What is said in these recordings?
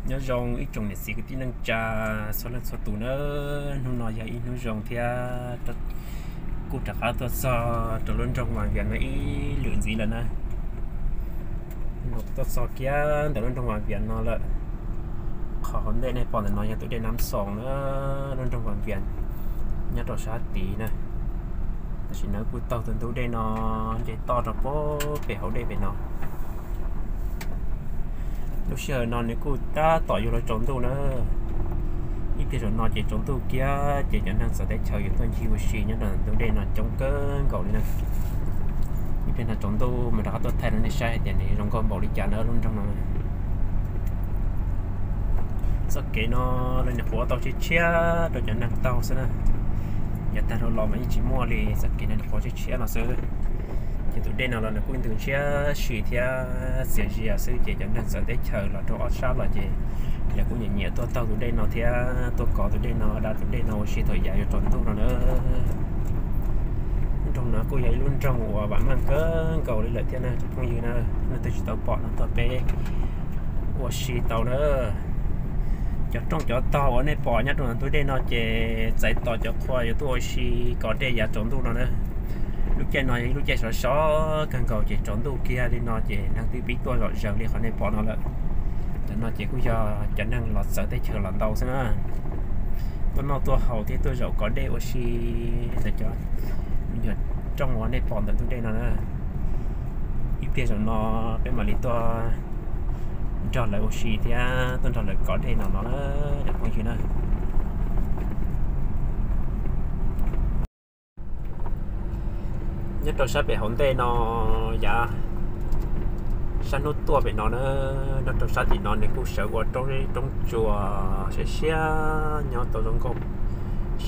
Nyob zoo ib tsoom niam txiv kwv tij neej tsa txhua leej txhua tus nawb. Hnub no yog ib hnub zoo thiab kuj rov qab tuaj txog rau lub nroog Vaj Vias no ib lwm ntxiv lawm na. Hnub no tuaj txog kiag ntawm lub nroog Vaj Vias no lawm. Qhov hauv ntej nej pom ntawm no yog tus dej Nab Xoos na, lub nroog Vaj Vias nyob rau sab tid na. Tam sim no kuj taug tus ntug dej no nce toj rau pem hauv dej pem no. Lub sij hawm no nws kuj tab tom yuav luag tsaus ntuj na. Ib pliag zaum no ces tsaus ntuj kiag ces cov neeg txawv teb chaws yuav tuaj ncig ua si nyob rau ntug dej no coob kawg nkaus li na. Ib pliag no tsaus ntuj mas rov qab tuaj thaij rau nej saib hais tias nws zoo nkauj npaum li cas na lub nroog no. Txoj kev no lawv nyuam qhuav ua tau tshiab tshiab rau cov neeg taug xwb na. Yav tag dhau los mas yeej tsis muaj li, txoj kev no nyuam qhuav tshiab tshiab no xwb. Ces tus dej no los nws kuj ntws ntshiab si thiab txias zias xwb ces cov neeg txawv teb chaws los rau ob sab los ces lawv kuj nyiam nyiam tuaj taug tus dej no thiab tuaj kov tus dej no, da tus dej no ua si thaum yav yuav tsaus ntuj no na. Lub nroog no kuj yog ib lub nroog uas vam meej kawg nkaus li lawm thiab na cov phooj ywg na. Leej twg tsis tau pom no tuaj peb ua si tau na. Cov rooj cov tog uas nej pom nyob rau ntug dej no ces txais tos cov qhua yuav tuaj ua si kov dej yav tsaus ntuj no na. Lub caij no yog ib lub caij sov sov kawg nkaus ces tsaus ntuj kiag li no ces neeg twb pib tuaj zom zaws li qhov nej pom no lawm. Ntawm no ces kuj yog cov neeg los txawv teb chaws los ntau xwb na. Tuaj noj tuaj haus thiab tuaj zaum kov dej ua si ntawm cov me nyuam rooj uas nej pom ntawm ntug dej no na. Ib pliag zaum no peb mam li tuaj nrog lawv ua si thiab tuaj nrog lawv kov dej no no na cov phooj ywg na. Nyob rau sab pem hauv ntej no, yav sab hnub tuaj pem no na, nyob rau sab tim no nws kuj sawv ua roob, roob tsuas siab siab nyob tau zoo nkauj,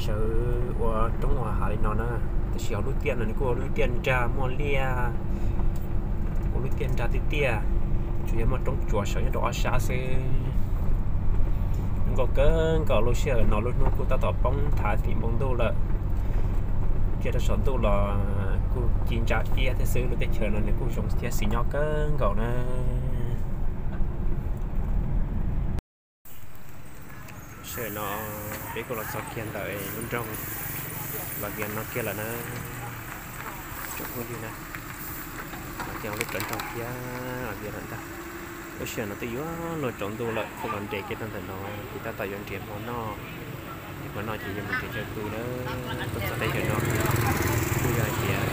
sawv ua roob ua hav li no na. Tab sis hauv lub tiaj no nws kuj ua lub tiaj nrag muaj liaj, ua lub tiaj nrag tiaj tiaj, tsuas yog muaj roob tsuas sawv nyob rau ob sab xwb. Zoo nkauj kawg nkaus, lub sij hawm no lub hnub kuj tab tom poob thav tim npoo ntuj lawm. Kiag rau saum ntuj los kuj ci ntsa iab thiab xwb, lub teb chaws no nws kuj zoo thiab xis nyob kawg nkaus na. Sij hawm no peb kuj los txog kiag ntawm lub nroog Los Vias no kiag lawm na. Tsoom phooj ywg na, no kiag lub roob nroog kiag Los Vias lawm ntag. Lub sij hawm no twb yuav luag tsaus ntuj lawm, kuj los nres kiag rau ntawm no, ces tab tom yuav nrhiav hmo noj. Hmo noj ces yuav mus nrhiav chaw pw na. Tuaj txog teb chaws no kuj yog hais tias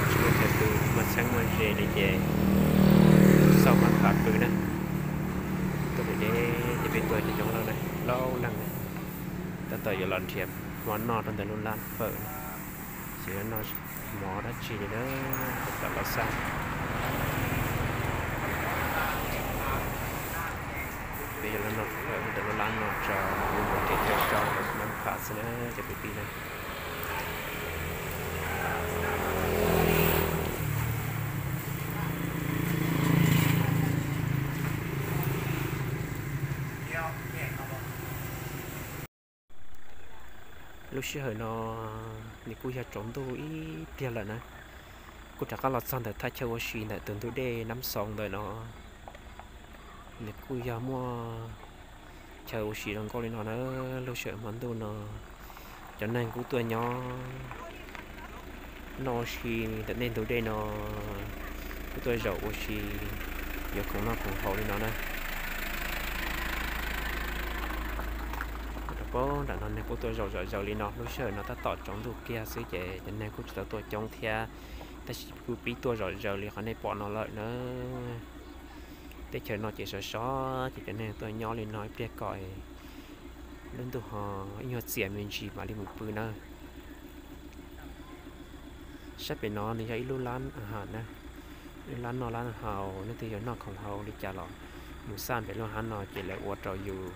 tsis muaj chaw pw, muaj txheeb muaj ze li ces xauj mab phav pw na. Tuaj deb deb ces peb tuaj ces coob leej na, laub leej na. Tab tom yuav los nrhiav hmo noj rau ntawm lub lab fawm na. Ces yuav noj mov dab tsi li na, kom tawm los xaj. Peb yuav los noj fawm ntawm lub lab no tso, yuav mus nrhiav chaw tso rau mab phav xwb na cov kwv tij na. Lub sij hawm no nws kuj yog tsaus ntuj ib pliag lawm na, kuj rov qab los txog ntawm thaj chaw ua si ntawm tus ntug dej Nab Xoos ntawm no. Nws kuj yog muaj chaw ua si zoo nkauj li no na. Lub sij hawm hmo ntuj no cov neeg kuj tuaj nyob noj ua si ntawm ntej ntug dej no, kuj tuaj zaum ua si, yuav khoom noj khoom haus li no na. Rau pab nram no neeg kuj tuaj zaum zom zaws li no, lub sij hawm no tab tom tsaus ntuj kiag xwb ces cov neeg kuj tsis tau tuaj coob thiab, tab sis kuj pib tuaj zom zaws li qhov nej pom no lawm na. Teb chaws no ces sov sov ces cov neeg tuaj nyob li no ib pliag kom lub ntuj ho ib nyuag txias me ntsis mam li mus pw na. Sab pem no nws yog ib lub lab hav na, lub lab noj lab haus, leej twg yuav noj khoom haus li cas los mus xaj pem lub hav no ces lawv ua rau yus,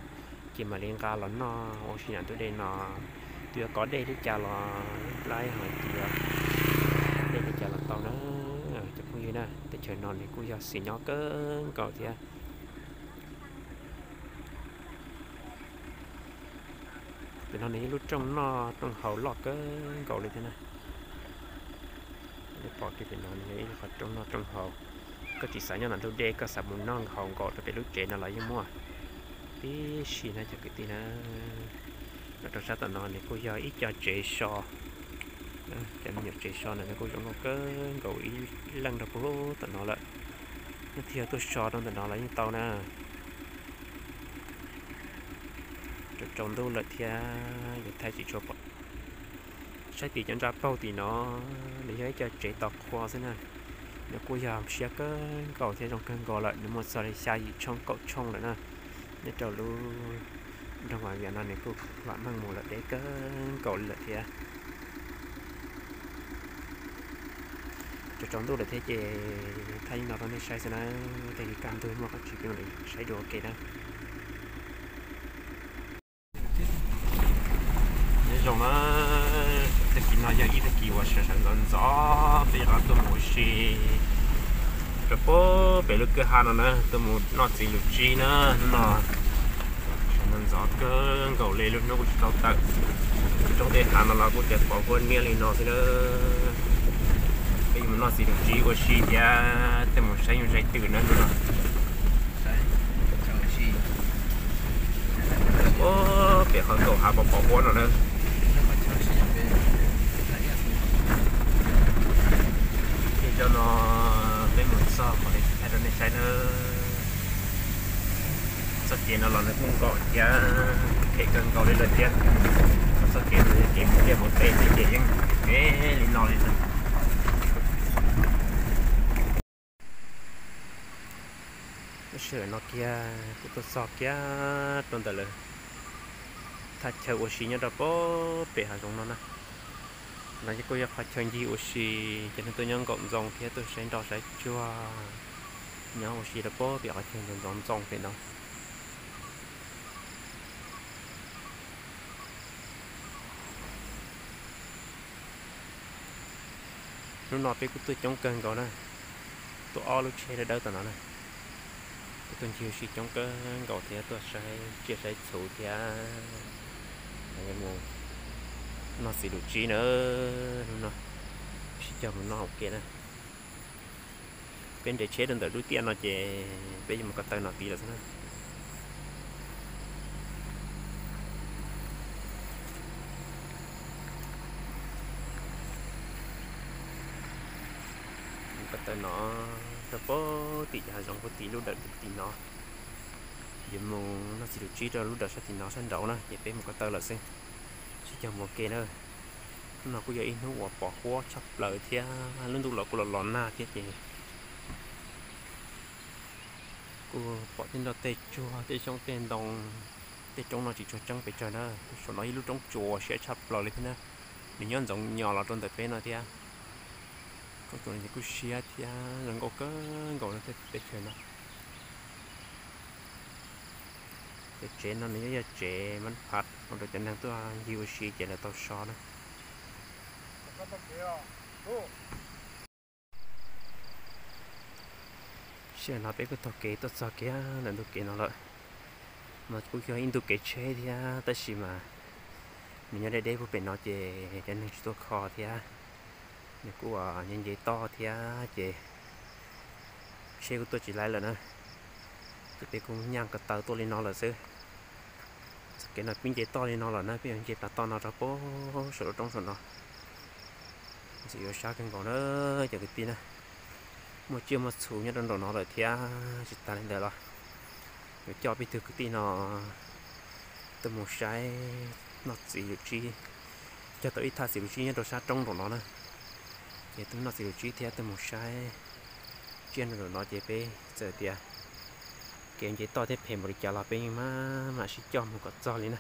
ces mam li nqa los noj ua si ntawm ntug dej no. Tus yuav kov dej li cas los laib, ho tus yuav dej li cas los tau na. Cov phooj ywg na, teb chaws no nws kuj yog xis nyob kawg nkaus thiab. Pem no nws yog lub rooj noj rooj haus loj kawg nkaus li thiab na. Pom kiag pem no nws yog ib qhov rooj noj rooj haus. Koj tsis xav nyob ntawm ntug dej, koj xav mus noj haus nkaus rau pem lub tsev no los yeej muaj. Ib sim no cov kwv tij na, nyob rau sab tom no nws kuj yog ib co tsev so. Cov me nyuam tsev so no nws kuj zoo nkauj kawg nkaus ib leej rau puag tom no lawm. Nyob twg yog tuaj so rau ntawm no los yeej tau na. Tsaus tsaus ntuj lawm thiab yuav thaij tsis tshua pom. Saib tim cov nra paug tim no, nws yog ib co tsev tos qhua xwb na. Nws kuj yog siab kawg nkaus thiab zoo kawg nkaus lawm, nws muaj txog li xya yim tshooj kaum tshooj lawm na. Nyob rau lub nroog Vam Viam no nws kuj vam meej mus lawm deb kawg nkaus li lawm thiab. Tsaus tsaus ntuj lawm thiab ces thaij li no rau nej saib xwb na. Tej li kaj ntug muaj qhov tsis peb mam li saib dua ua ke na. Nyob zoo na, tag kis no yog ib tag kis uas sawv sawv ntxov ntxov peb rov qab tuaj mus ua si rau puag pem lub kwj ha no na, tuaj mus noj txiv lus tsib na. Hnub no sawv ntxov ntxov kawg nkaus li, lub hnub kuj tsis tau tawm. Roob tej hav no los kuj cov pos huab niab li no xwb na. Peb yuav mus noj txiv lus tsib ua si thiab tuaj mus saib nyuj saib twm na hnub no. Ua pem qhov nkaum hav pos pos huab no na. Ces cov no peb mus txog qhov li thaij rau nej saib na. Txoj kev no los nws kuj nkaum thiab, phem kawg nkaus li lawm thiab. Txoj kev no yog kev mus liaj mus teb thiab ces yeej me li no li na. Lub sij hawm no kiag kuv tuaj txog kiag rau ntawm lawv thaj chaw ua si nyob rau puag pem hav zoov no na. No ces kuj yog qhov chaw ncig ua si, cov neeg tuaj nyob nkaum ntxoov thiab tuaj saib nroj saib tsuag nyob ua si rau puag pem qhov chaw ntxoov ntxoov pem no. Hnub no peb kuj tuaj coob kawg nkaus na, tuaj ob lub tsheb dawb dawb tom no na. Kuj tuaj ncig ua si coob kawg nkaus thiab tuaj saib tsiaj saib txhu thiab mus noj txiv lus tsib na. Hnub no sib cog mus noj ua ke na. Peb nres tsheb rau ntawm lub tiaj no ces peb yuav mus ko taw no tid lawm xwb na. Mus ko taw no rau puag tim cov hav zoov puag tim lub dawm tim no. Yuav mus noj txiv lus tsib rau lub dawm sab tim no sab nraud na ces peb mus ko taw lawm xwb. Sib cog mus ua ke na. Hnub no kuj yog ib hnub uas pos huab tshaj plaws thiab lub ntuj los kuj los los nag thiab ces kuj pom tej nroj tej tsuag tej xyoob tej ntoo, tej roob no tsis tshua tseeb pes tsawg na. Saum no ib lub roob tsuas siab tshaj plaws li thiab na. Nws nyob ntxoov nyos los rau ntawm peb no thiab. Roob tsuas no ces kuj siab thiab zoo nkauj kawg nkaus li tej teb chaws no. Tej tsev no nws yog tsev mab phav ua rau cov neeg tuaj ncig ua si ces lawv tau so na. Sij hawm no peb kuj taug kev tuaj txog kiag ntawm ntu kev no lawm. No kuj yog ib ntu kev tsheb thiab tab sis mas nws nyob deb deb puag pem no ces cov neeg tsis tuaj kho thiab. Nws kuj nce nce toj thiab ces tsheb kuj tuaj tsis laib lawm na. Ces peb kuj nyaj ko taw tuaj li no lawm xwb. Txoj kev no pib nce toj li no lawm na, peb yuav nce plas toj no rau puag saum lub roob saum no. Txawm yuav sab kawg nkaus na cov kwv tij na. Muaj tsiaj muaj txhu nyob rau nraum no lawm thiab tsis tas li ntawd los yuav coj peb tug kwv tij no tuaj mus saib noj txiv lus tsib. Cog tau ib thaj txiv lus tsib nyob rau sab roob nraum no na. Ces tuaj noj txiv lus tsib thiab tuaj mus saib tsiaj nraum no ces peb txawm tias kev nce toj thiab phem npaum li cas los peb yeej mam mam sib coj mus kom txog li na.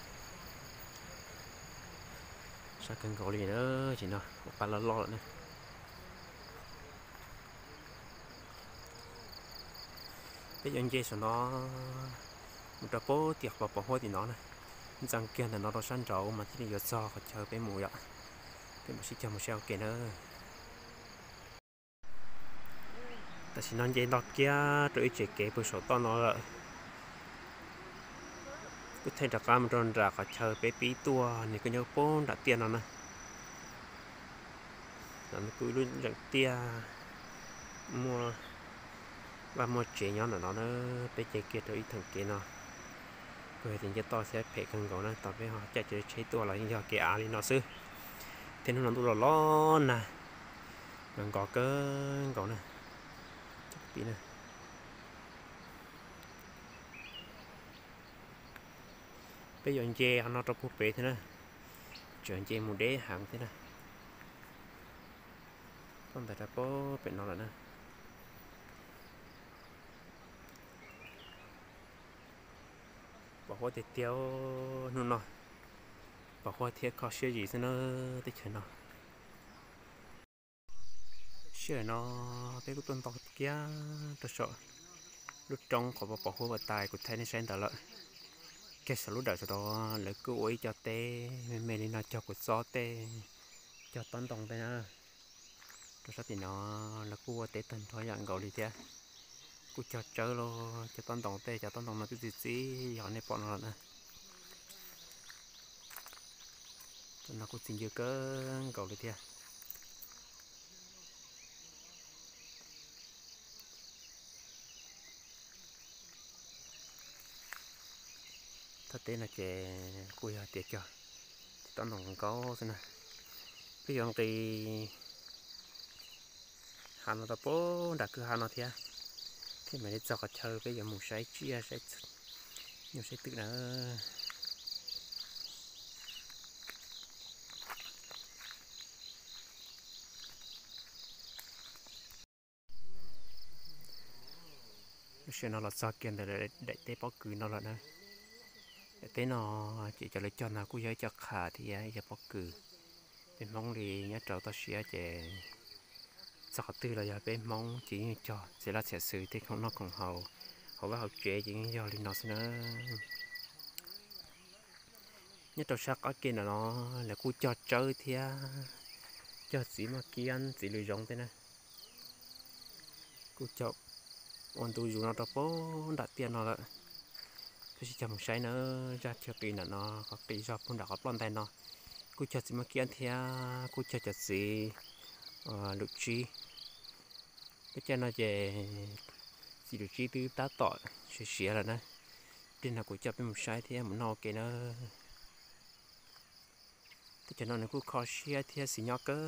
Sab kawg nkaus li na, ces no ua pa loj loj lawm na. Peb yuav nce saum no mus rau puag tim qhov pos huab tim no na. Ntxeev kiag ntawm no rau sab nraud mas thiaj li yuav txog qhov chaw peb mus yom. Peb mam sib cog mus saib ua ke na. Tam sim no nce ntog kiag rau ib tsev kev puag saum toj no lawm. Kuj theej rov qab mus rau nram qhov chaw peb pib tuaj, nws kuj nyob puag nram tiaj no na. No kuj ib lub zeem tiaj muaj vaj muaj tsev nyob ntawm no na. Peb nce kiag rau ib theem kev no, Kuj yog tias nce toj thiab phem kawg nkaus na, tos peb ho caij tsheb tuaj los yeej yog kev av li no xwb. Thiab hnub no ntuj los los nag, nkos kawg nkaus na. Peb yuav nce qhov no rau puag pem thiab na, tseem nce mus deb heev thiab na. Toj ntawd rau puag pem no lawm na. Pom huab tiag tiag hnub no, pom huab thiab kho siab zim xwb na teb chaws no. Sij hawm no peb kuj tuaj nto kiag rau saum lub roob qhov pom huab uas tais kuv thaij nej saib ntawd lawm. Kiag saum lub dawm saum tod lawv kuj ua ib co teb me me li no cog kuv txob tej, cog tob ntoo tej na. Rau sab tim no lawv kuj ua teb tag nrho yam nkaus li thiab. Kuj cog tsawb los cov tob ntoo tej, cov tob ntoo no twb txi txiv yog nej pom no lawm na. Cov no kuj txi ncw kawg nkaus li thiab. Thaj teb no ces kuj yog tias cog tob ntoo nkaus xwb na. Peb yuav nqis hav no rau puag nram kwj ha no thiab, thiab mam li txog qhov chaw peb yuav mus saib tsiaj, saib nyuj saib twm na. Lub sij hawm no los txog kiag ntawm daim teb pob kws no lawm na. Daim teb no ces cov lawv cog no kuj yog ib co qha thiab ib co pob kws. Peb Hmoob li nyob rau toj siab ces txog qhov twg los yog peb Hmoob ces yeej cog txiav laj txiav xwm tej khoom noj khoom haus, hauv vaj hauv tsev ces yeej yog li no xwb na. Nyob rau sab qab ke ntawm no lawv kuj cog tsawb thiab cog txiv maj kiab txiv lws zoov tej na. Kuj cog ua ntu zus no rau puag nram tiaj no lawm. Peb sib cog mus saib na, zaj chaw qis nram no qhov qis zog puag nram qhov ploj ntais no kuj cog txiv maj kiab thiab kuj cog cov txiv lwm tsib. Peb caij no ces txiv lwm tsib twb tab tom siav siav lawm na. Pliag no kuv coj peb mus saib thiab mus noj ua ke na. Teb chaws no nws kuj kho siab thiab xis nyob kawg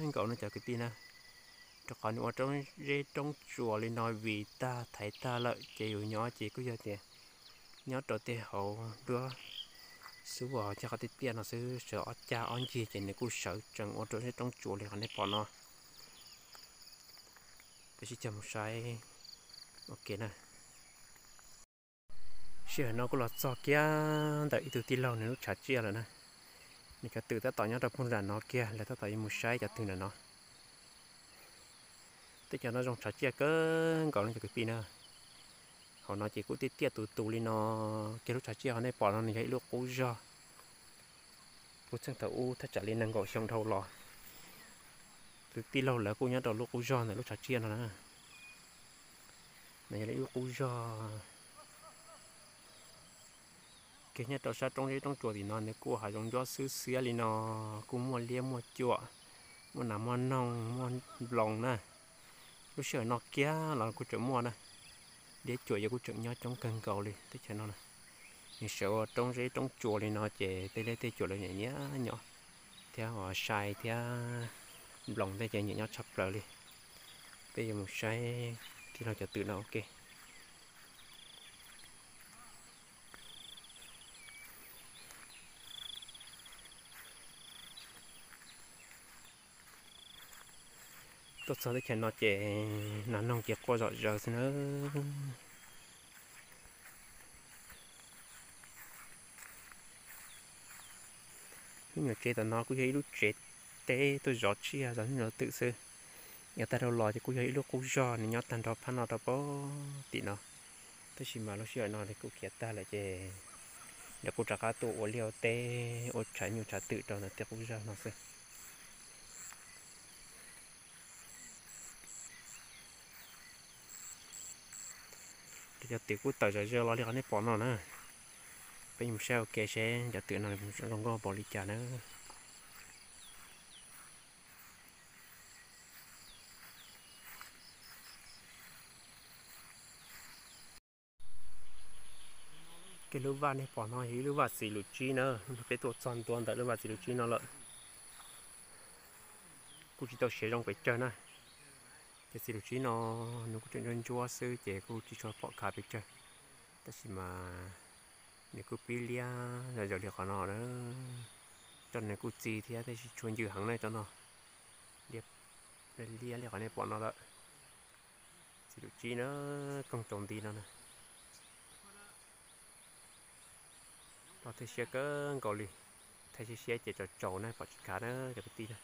nkaus no cov kwv tij na, rau qhov nws ua roob zeb roob tsuas li no vim tag thaiv tag lawm ces yus nyob ces kuj yog tias nyob rau tej hauv nruab xub uas cog qhov tiaj tiaj no xwb, sawv ob cag ob ncig ces nws kuj sawv tsees ua roob zeb roob tsuas li qhov nej pom no. Peb sib cog mus saib ua ke na. Sij hawm no kuj los txog kiag ntawm ib tug tij laug nws lub tshav tsiaj lawm na. Nws cov twm tab tom nyob rau puag nram no kiag, lawv tab tom yuav mus saib cov twm nram no. Tej cov no zoo tshav tsiaj kawg nkaus no cov kwv tij na. Hauv no ces kuj tiaj tiaj tus tus li no, kiag lub tshav tsiaj qhov nej pom no nws yog ib lub qub zog. Puag txheej thaum ub thaj tsam li nees nkaum xyoo dhau los, tus tij laug lawv kuj nyob rau lub qub zog ntawm lub tshav tsiaj no na. Nws yog li ib lub qub zog. Kiag nyob rau sab roob zeb roob tsuas tim no nws kuj hav zoov ntsuab xwb xiab li no, kuj muaj liab muaj cuam, muaj nas muaj noog muaj nploos na. Lub sij hawm no kiag los kuj tseem muaj na. Liab cuam ces kuj tseem nyob coob kawg nkaus li teb chaws no na. Nws sawv ua roob zeb roob tsuas li no ces tej liab tej cuam lawv nyiam nyiam nyob, thiab uas sai thiab nploos tej ces nyiam nyob tshaj plaws li. Peb yuav mus saib tij laug cov twm no ua ke. Tuaj txog teb chaws no ces nas noog ces quaj zom zaws xwb na. Lub nyuam tsev tom no kuj yog ib lub tsev teb tuaj zov tsiaj zov nyuj zov twm xwb. Yav tag dhau los ces kuj yog ib lub qub zog nws nyob tag nrho phab no rau puag tim no. Tab sis mas lub sij hawm no nws kuj khiav tag lawm ces lawv kuj rov qab tuaj ua liaj ua teb ua tshav nyuj tshav twm rau ntawm tej qub zog no xwb. Cov twm kuj tawm zom zaws los li qhov nej pom no na. Peb yuav mus saib ua ke seb cov twm no zoo nkauj npaum li cas na. Kiag lub vaj nej pom no yog ib lub vaj txiv lus tsib na, peb tuaj txog ntua ntawm lub vaj txiv lus tsib no lawm. Kuj tsis tau siav zoo pes tsawg na. Cov txiv lus tsib no nws kuj tseem ntsuab ntsuab xwb ces kuj tsis tshua pom khav pes tsawg, tab sis mas nws kuj pib liab zom zaws li qhov no na. Cov nws kuj txi thiab tab sis tshuav ncw heev na cov no. Liab li qhov nej pom no lawm. Txiv lus tsib na, koog tsaus nti no na. Los thwj siab kawg nkaus li, thaij siab siab ces tsaus tsaus na, pom tsis khav na cov kwv tij na.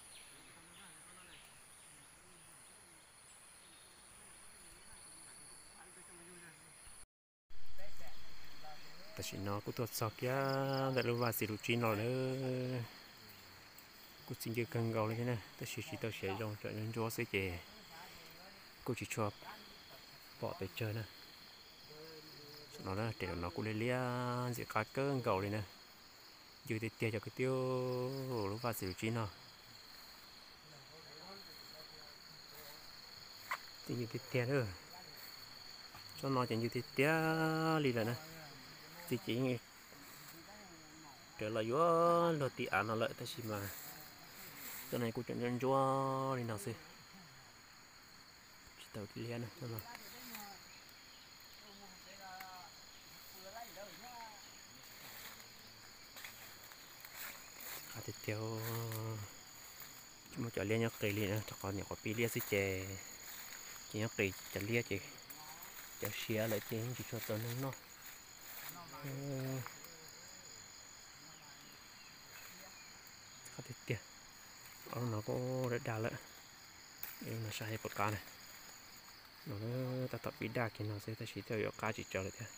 Tam sim no kuj tuaj txog kiag ntawm lub vaj txiv lus tsib no lawm. Kuj txi ncw kawg nkaus li thiab na, tab sis tsis tau siav zoo, tseem ntsuab xwb ces kuj tsis tshua pom pes tsawg na. Tam sim no na, tes no kuj liab liab ntxim qab kawg nkaus li na. Ncw tiag tiag cov kwv tij, lub vaj txiv lus tsib no. Txi ncw tiag tiag lawm. Tsob no ces ncw tiag tiag li lawm na. Txi ces yeej raws los yuav luag tim av no lawm tab sis mas tsob no kuj tseem ntsuab ntsuab li no xwb. Tsis tau liab na. Qab tiag tiag, tsis muaj cov liab nyob qis li na, rau qhov nyuam qhuav pib liab xwb ces, ces nyob qis cov liab ces cov siav lawm ces yeej tsis tshua tau neeg noj. Qab tiag tiag, ob lub no kuj daj daj lawm, no sab hais puas qab na. No tab tom pib daj kiag no xwb tab sis twb yuav qab tsis tsawg lawm thiab.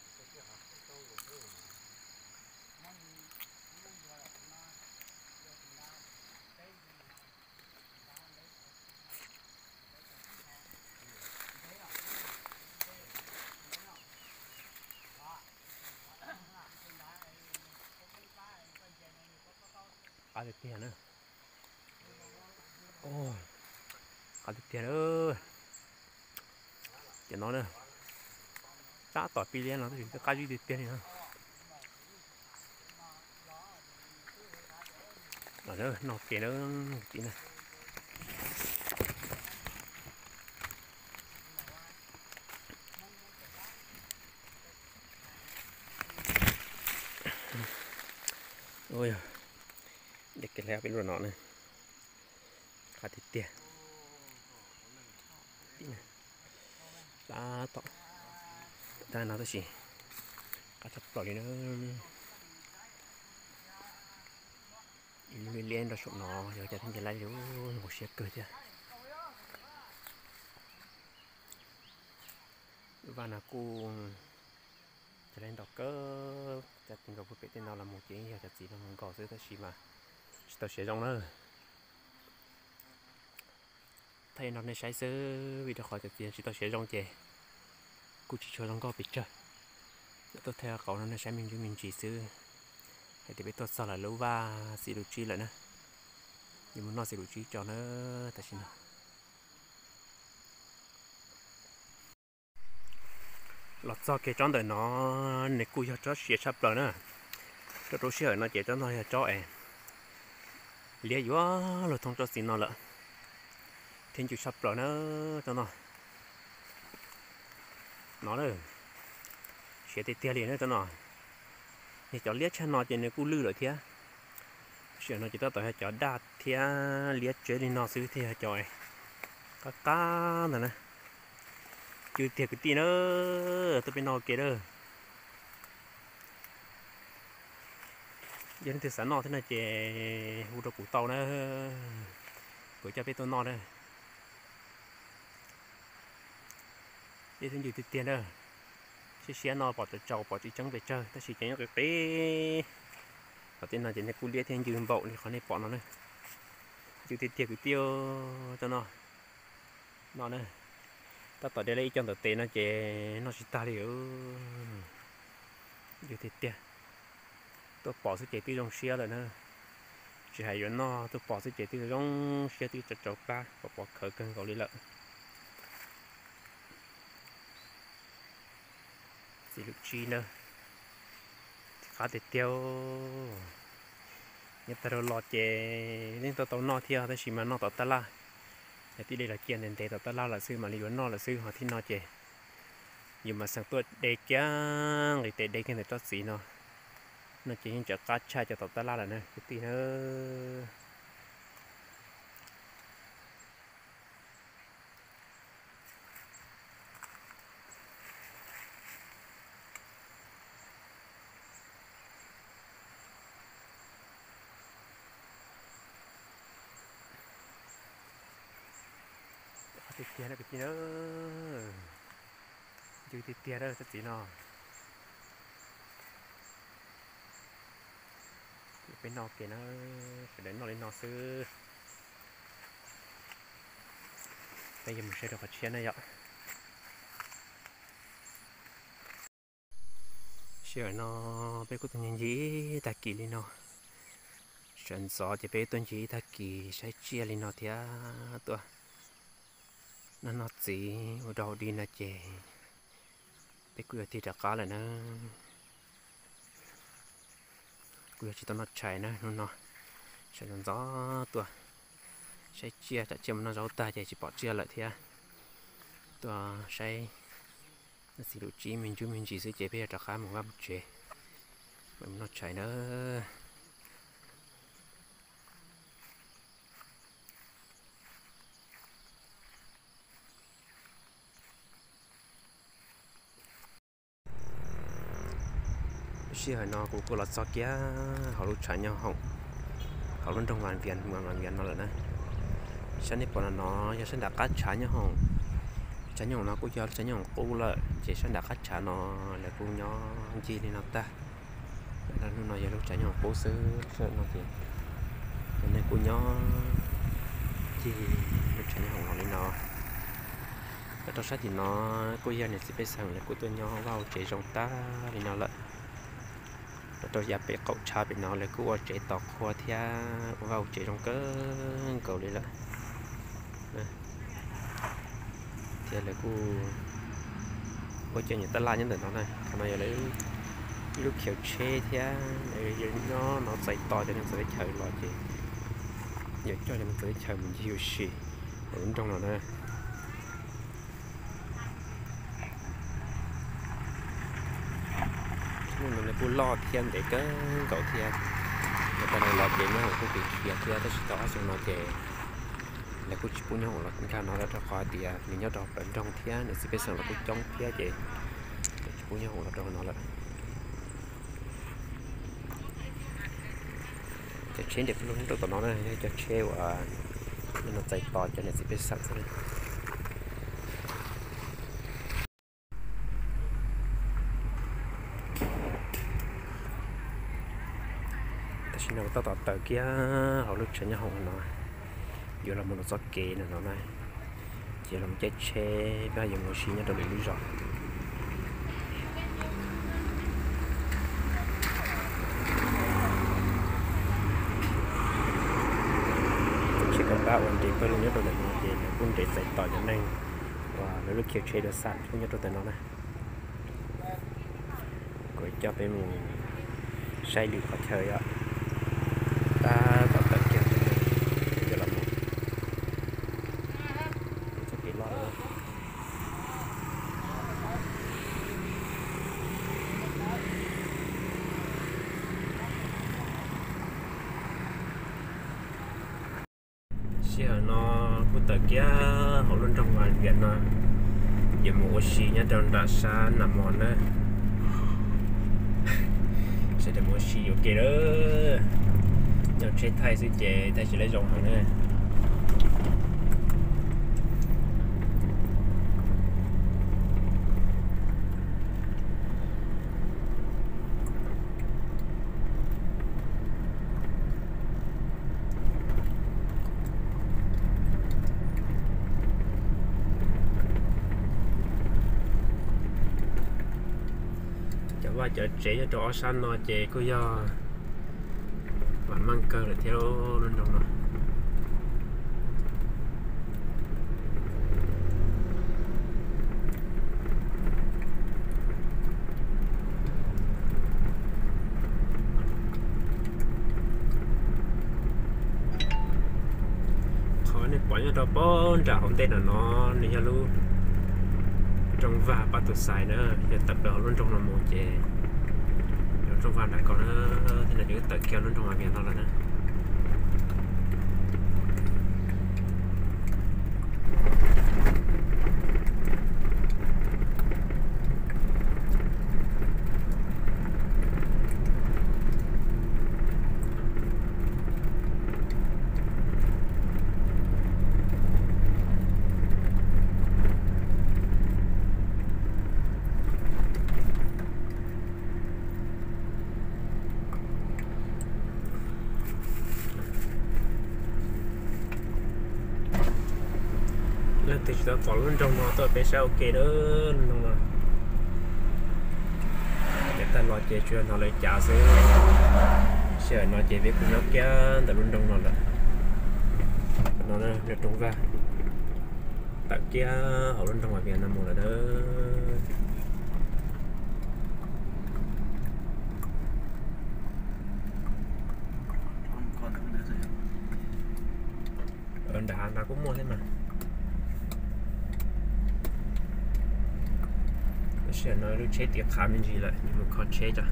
Qab tiag tiag na. Qab tiag tiag lawm. Cov no na, tab tom pib liab no tab sis twb qab zib tiag tiag li no. Noj ke na kwv tij na. Ua, de kev hlab peb lub no na, qab tiag tiag. Tab tom, tab no tab sis qab tshaj plaws li na. Ib lub liab nrog saum no yog cov thiab nce laib li, nyuaj siab kawg thiab. Lub vaj no kuj cov laib ntau kawg, cov txiv nkaus puag pem tej no los mus ces yog cov txiv no mus nkaus xwb tab sis mas tsis tau siav zoo na. Thaij no nej saib xwb vim rau qhov cov txiv tsis tau siav zoo ces kuj tsis tshua zoo nkauj pes tsawg. Tuaj thaij qauv no nej saib me ntsis me ntsis xwb, hais tias peb tuaj txog lawm lub vaj txiv lus tsib lawm na. Yuav mus noj txiv lus tsib tso na tam sim no. Los txog kiag tsob ntawm no, nws kuj yog tsob siav tshaj plaws na. Tsob rau sij hawm no ces tsob no yog tsob es liab yuav luag thoob tsob txiv no lawm, thiab ncw tshaj plaws na tsob no. No na, siav tiag tiag li na tsob no. Yog cov liab tshaj no ces nws kuj lwj lawm thiab. Sij hawm no ces tab tom yog cov daj thiab liab tseb li no xwb thiaj yog cov qab qab ntawd na. Cw tiag kwv tij na, tuaj peb noj ua ke na. Yog leej twg xav noj thiab no ces hu rau kuv tau na, kuv coj peb tuaj noj na. Liab thiab ncw tiag tiag na. Siab siab no pom tsaus tsaus pom tsis tseeb pes tsawg tab sis ces nyob qis qis. Qhov tej no ces nej kuj liab thiab ncw npaum li qhov nej pom no na. Ncw tiag tiag kwv tij, tsob no, no na, tab tom de lawm ib co ntawm tes no ces noj tsis tag li. Ncw tiag tiag, tuaj pom xwb ces twb zoo siab lawm na. Tsis hais yuav noj, tuaj pom xwb ces twb zoo siab, twb tsaus tsaus plab, pom pom khawv kawg nkaus li lawm. Txiv lus tsib na, Qab tiag tiag. Nyob tag rau los ces yeej tau tau noj thiab tab sis mas noj tom tab laj. Yog tij laug los cia ntev ntev tom tab laj lawm xwb mam li yuav noj lawm xwb, ho thib no ces yus mam xeem tuaj de kiag nqis tes de kiag ntawm tsob txiv no. No ces yeej tseem qab tshaj cov tom tab laj lawm na kwv tij na. Tiag tiag na kwv tij na, ncw tiag tiag na tsob txiv no. Peb noj ua ke na, sawv daws noj li no xwb. Peb yuav mus saib rau qhov tshiab na yom. Sij hawm no peb kuj tuaj ncig ib tag kis li no. Sawv ntxov ces peb tuaj ncig ib tag kis saib tsiaj li no thiab tuaj noj noj txiv ua dog ua dig no ces peb kuj yuav tig rov qab lawm na. Kuj yog tsis tau noj tshais na hnub no, sawv ntxov ntxov tuaj saib tsiaj, tsam tsiaj mus noj zaub tag ces tsis pom tsiaj lawm thiab. Tuaj saib noj txiv lub tsib me ntsuj me ntsis xwb ces peb yuav rov qab mus vaj mus tsev, mam mus noj tshais na. Sij hawm no kuv kuj los txog kiag hauv lub tshav nyob hoom, hauv lub nroog Vas Vias, Vas Vias no lawm na. Sab nej pom no no yog sab nram qab tshav nyob hoom. Tshav nyob hoom no kuj yog tshav nyob hoom qub lawm ces sab nram qab tshav no lawv kuj nyob ncig li no tag. Hnub no yog lub tshav nyob hoom qub xwb, lub sij hawm no ces nej kuj nyob ncig lub tshav nyob hoom los li no. Los rau sab tim no kuj yog niam txiv pej xeem lawv kuj tuaj nyob ua vaj ua tsev zoo tag li no lawm. Los rau yav pem qaum tshav pem no lawv kuj ua tsev tos qhua thiab ua vaj ua tsev zoo kawg nkaus li lawm. Thiab lawv kuj ua cov nyuam tab laj nyob ntawm no na, qhov no yog lawv ib lub khiv tsheb thiab lawv nyob no txais tos cov neeg txawv teb chaws los ces yuav coj cov neeg txawv teb chaws mus ncig ua si hauv lub nroog no na. Hnub no nws kuj loj thiab ntev kawg nkaus thiab. Tau los ces nyob hoom kuj pim khiav thiab tab sis tau ob xyoo no ces lawv kuj tsis pub nyob hoom los nkag no lawm rau qhov tias nws nyob rau plawv nroog thiab niam txiv pej xeem los kuj coob thiab ces lawv tsis pub nyob hoom los rau no lawm. Cov tsheb nres paj lug nyob rau tom no na yog cov tsheb uas nyob no txais tos cov niam txiv pej xeem xwb. Tam sim no kuv tab tom tawm kiag hauv lub tshav nyob hoom no, yuav los mus rau txoj kev no no na, ces los caij tsheb peb yuav mus ua si nyob rau lwm lub zos. Tsheb kab pab uas nres pawg lug nyob rau ntawm no ces nws kuj nres txais tos cov neeg uas lawv lub khiv tsheb dua xam kuj nyob rau ntawm no na. Kuv coj peb mus saib lwm qhov chaw yom. Tab tom tawm kiag coj los mus txoj kev loj. Sij hawm no kuj tawm kiag hauv lub nroog Vas Vias no, yuav mus ua si nyob rau nram sab Nas Mos na. Sawv daws mus ua si yuav kev lawm, nyob tsheb thaij xwb ces thaij tsis lawv zoo heev na. Cov vaj cov tsev nyob rau ob sab no ces kuj yog vam meej kawg lawm thiab lub nroog no. Nej pom nyob rau pob nram hauv ntej no, nws yog lub Nroog Vaj Pab Tus Xais na. Yog tawm plaws hauv lub nroog no mus ces yog Nroog Vaj nram ko na. Thiab no ces wb tawm kiag lub nroog Vaj Vias no lawm na. Leej twg tsis tau pom lub nroog no tuaj peb saib ua ke na, lub nroog no. Ces tag los ces tsuas yog hnov lawv cav xwb. Sij hawm no ces peb kuj nyob kiag ntawm lub nroog no lawm. No yog Nroog Vaj, tawm kiag hauv lub nroog Vaj Vias no mus lawm na. Nram hav nrad kuj muaj thiab mas. Tam sim no lub tsheb tiv qhav me ntsis lawm, mus kho tsheb tso.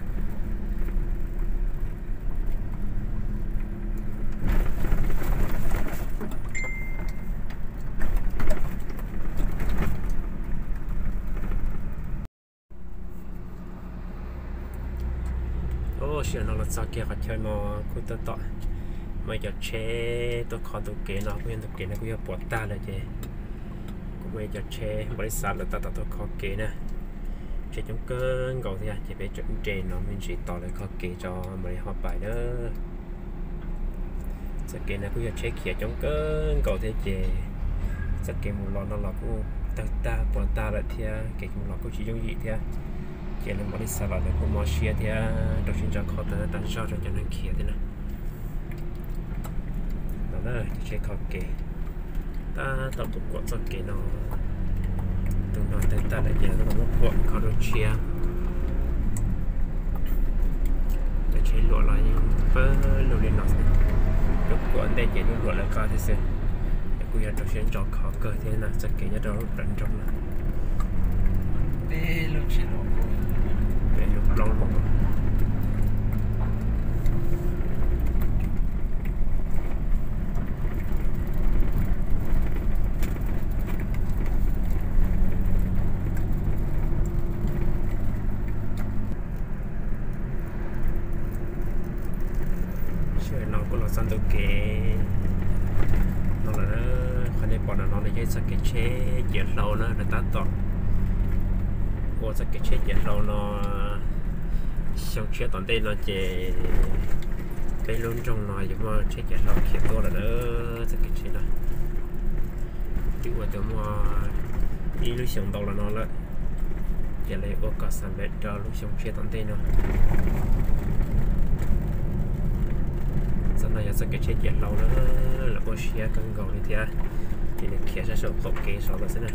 Sij hawm no los txog kiag qhov chaw no kuj tab tom muaj ib co tsheb tuaj kho tus kev no, kuj yog tus kev no kuj yog puas tag lawm ces kuj muaj ib co tsheb npaum li xav lawm tab tom tuaj kho kev na. Tsheb coob kawg nkaus thiab ces peb tseem nres no me ntsis tos lawv kho kev tso mam li ho pais na. Txoj kev no kuj yog tsheb khiav coob kawg nkaus thiab ces txoj kev mus los no los kuj tawg tag puas tag lawm thiab kev mus los kuj tsis yooj yim thiab. Ces lawv mam li xav los lawv kuj mob siab thiab rau siab ntso kho tas tas zog rau cov neeg khiav thiab na. No na, cov tsheb kho kev tab tom mus kuam txoj kev no. Tus no tawg tag lawm ces lawv tab tom muab kuam kho rau tshiab. Cov tsheb luam los yeej pawg lug li no xwb. Lub kuam ntej ces lub luam lawv qab thiab xwb. Ces kuj yog rau siab ntso kho kawg thiab na, txoj kev nyob rau lub plawv nroog no. Peb lub tsheb los, peb lub plaub los. Sij hawm no kuj los txog ntu kev no lawm. Qhov nej pom no no nws yog txoj kev tsheb ciav hlau na, lawv tab tom ua txoj kev tsheb ciav hlau no. Xyoo tshiab tom ntej no ces peb lub nroog no yuav muaj tsheb ciav hlau khiav tuaj lawm na. Txoj kev tsheb no twb ua tau muaj ib lub xyoo ntau los no lawm, ces lawv yuav ua kom xam lej rau lub xyoo tshiab tom ntej no. Txoj no yog txoj kev tsheb ciav hlau na, lawv ua siab kawg nkaus li thiab, ces nws khiav sab saum qaum kev saud lawm xwb na.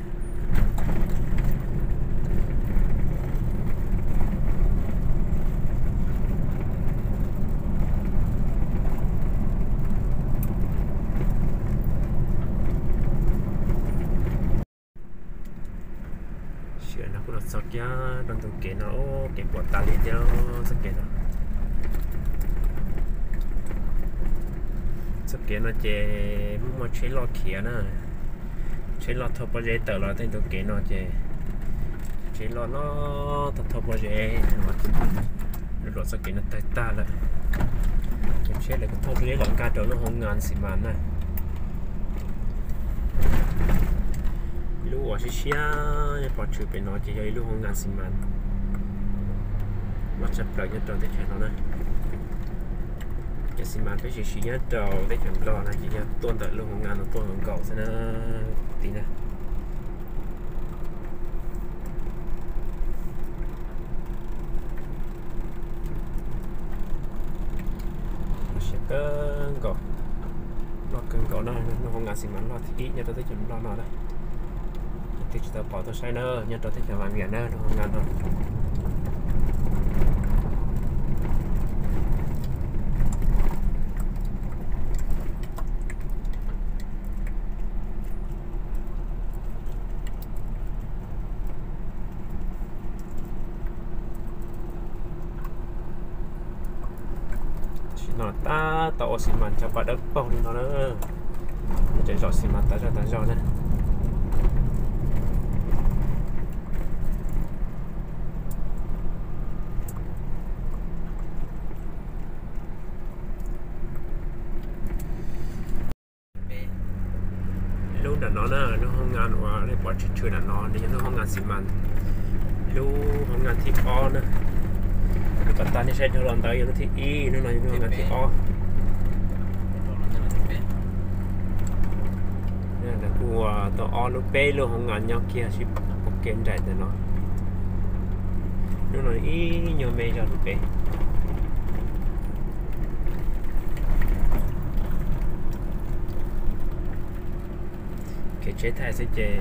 Sij hawm no kuj los txog kiag rau ntug kev no, kev puas tas li thiab txoj kev no. Txoj kev no ces muaj muaj tsheb loj khiav na, tsheb loj thauj pob zeb tawm los tej ntug kev no ces tsheb loj loj thauj thauj pob zeb, luam txoj kev no tawg tag lawm. Cov tsheb lawv kuj thauj pob zeb los nkag rau lub hoo ngas xi mas na. Ib lub uas siab siab pov tshwm pem no ces yog ib lub hoo ngas xi mas loj tshaj plaws nyob rau teb chaws no na. Cov xi mas peb siv siv nyob rau teb chaws Nplog no ces yog tuaj ntawm lub hoo ngas no tuaj nkaus nkaus xwb na. Tim na, siab kawg nkaus, loj kawg nkaus na, lub hoo ngas xi mas loj thib ib nyob rau teb chaws Nplog no na. Leej twg tsis tau pom tuaj saib na, nyob rau teb chaws Vaj Viam na, lub hoo ngas no. No tab tom ua xi mas cov pas dawb paug li no na. Tseem zom xi mas tas zog tas zog na. Lub nram no na, lub hoob ngas uas nej pom tshwm tshwm nram no nws yog lub hoob ngas xi mas, lub hoob ngas thib ob na. Lub kom tag nej saib dhau los ntawd yog lub thib ib, lub no yog lub hoob ngas thib ob. Lawv kuj ua tau ob lub peb lub hoob ngas nyob kiag sib pov kev nraim ntawm no. Lub no ib nyuag me zog lub pem. Kev tsheb thaij xwb ces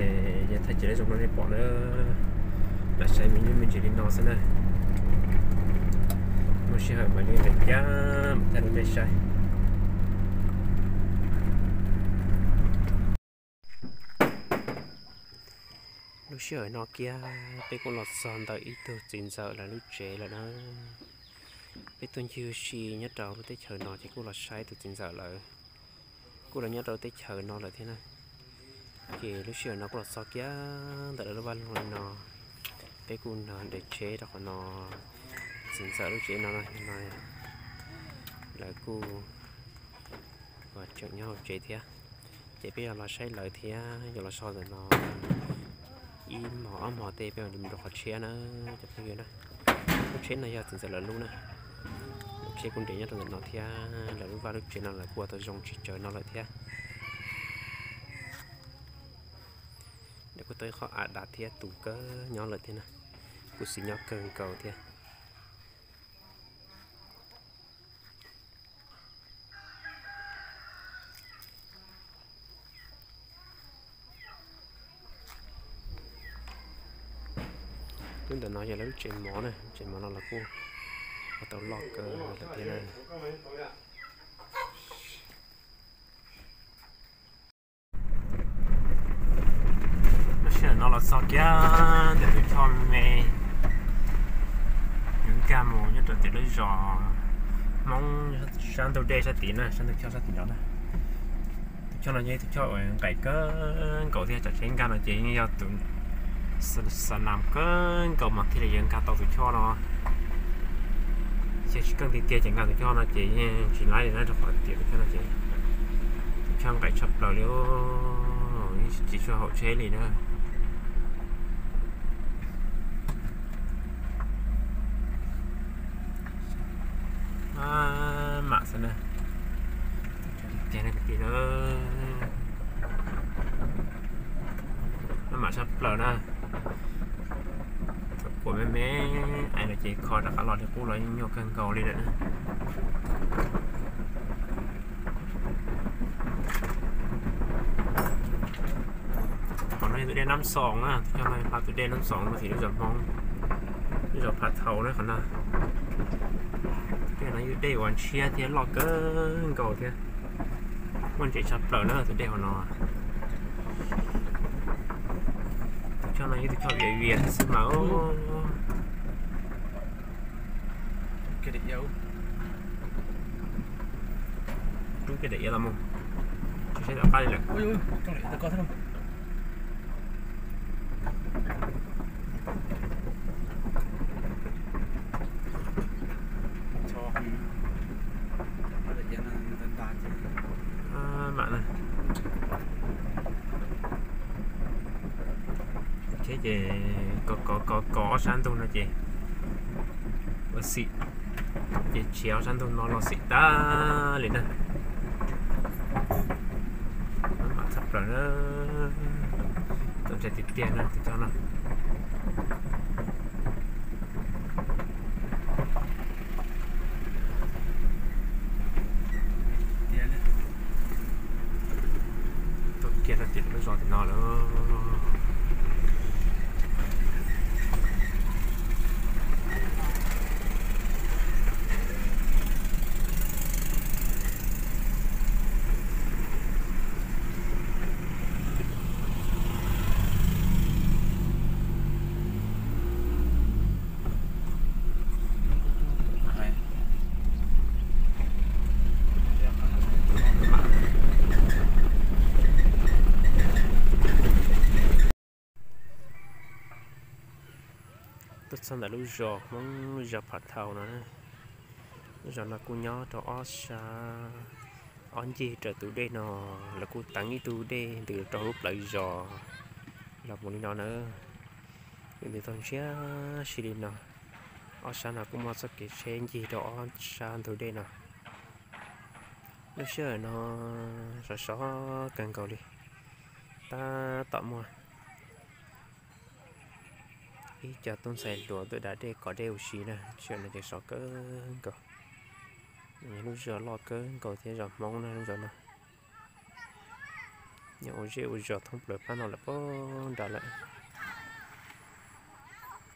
yog thaij ces lawv zoo no nej pom na. Lam saib me ntsis me ntsis li no xwb na. Muaj sij hawm mam li lawm thiab mam thaij rau nej saib. Lub sij hawm no kiag peb kuj los txog ntawm ib tug txiv ntxawm lawv lub tsev lawm na. Peb tuaj ncig ua si nyob rau lub teb chaws no ces kuj los saib tus txiv ntxawm lawv kuj los nyob rau teb chaws no lawm thiab na. Ces lub sij hawm no kuj los txog kiag ntawm lawv lub vaj loog li no. Peb kuj nrog nres tsheb rau qhov no, txiv ntxawm lub tsev no no, lawv kuj tseem nyob hauv tsev thiab. Ces peb yuav los saib lawv thiab yuav los so ntawm no ib hmos ob hmos tej peb mam li mus rau qhov tshiab na cov phooj ywg na. Lub tsheb no yog txiv ntxawm lawv lub na. Lub tsheb kuj nres nyob rau ntawm no thiab, lawv lub vaj lub tsev no lawv kuj ua tau zoo tsis tsawg no lawm thiab. Lawv kuj tau ib qho av dav thiab tus kawg nyob lawm thiab na. Kuj xis nyob kawg nkaus thiab. Lub ntawm no yog lawv lub tsev mov na, tsev mov no los kuj ua tau loj kawg lawm thiab na. Lub sij hawm no los txog kiag ntawm tus choj me, yuav nkag mus nyob rau tim lub zos Hmoob sab ntug dej sab tid na, sab ntug choj sab tim no na. Tus choj no yog ib tus choj uas nqaim kawg nkaus thiab, tsam tsheb nkag no ces yeej yog tus xa nas kawg nkaus mas thiaj li yuav nkag tau tus choj no. Ces tsis keej tiag tiag ces nkag tus choj no ces yeej tsis laib li na, rau qhov tias tus choj no ces tus choj nqaim tshaj plaws li, tsis tshua haum tsheb li na. Maj mam xwb na. Tiag tiag na kwv tij na. Maj mam tshaj plaws na. Thaum kuam me me ais no ces kho rov qab los li qub los yeej nyuaj kawg nkaus li lawm na. Qhov no yog tus dej Nab Xoos na, tus choj no yog pha tus dej Nab Xoos no tim lub zos Hmoob, lub zos Pha Thau na qhov no. Dej no yog dej uas ntshiab thiab loj kawg nkaus thiab. Muaj ntses tshaj plaws na tus dej hauv no. Tus choj no yog tus choj viav vias xwb mas. Rub kiag daim iav los mus, tsis saib tom qab li lawm. Mam na. Thiab ces kov kov kov kov ob sab ntug no ces ua xim, ces tshiav ob sab ntug no los xim tag li na. Maj mam tshaj plaws na. Txaus ntshai tiag tiag na tus choj no. Tuaj kiag rau tim lub zos tim no lawm. Txog ntawm lub zos Hmoob, lub zos Phav Thau no, lub zos no kuj nyob rau ob sab, ob ncig raws tus dej no, lawv kuj teev ib tug dej ntws rau lub plawv zos los mus li no na. Ntws tau ntshiab si li no, ob sab no kuj muaj txoj kev tsheb ncig rau ob sab ntug dej no. Lub sij hawm no sov sov kawg nkaus li, tab tom muaj ib co tub ntxhais hluas tuaj da dej kov dej ua si na, sij hawm no ces sov kawg nkaus. Lub zos loj kawg nkaus thiab, zos Hmoob na lub zos no. Nyob ua zej ua zos thoob plaws phab no lawm puag nrad lawm.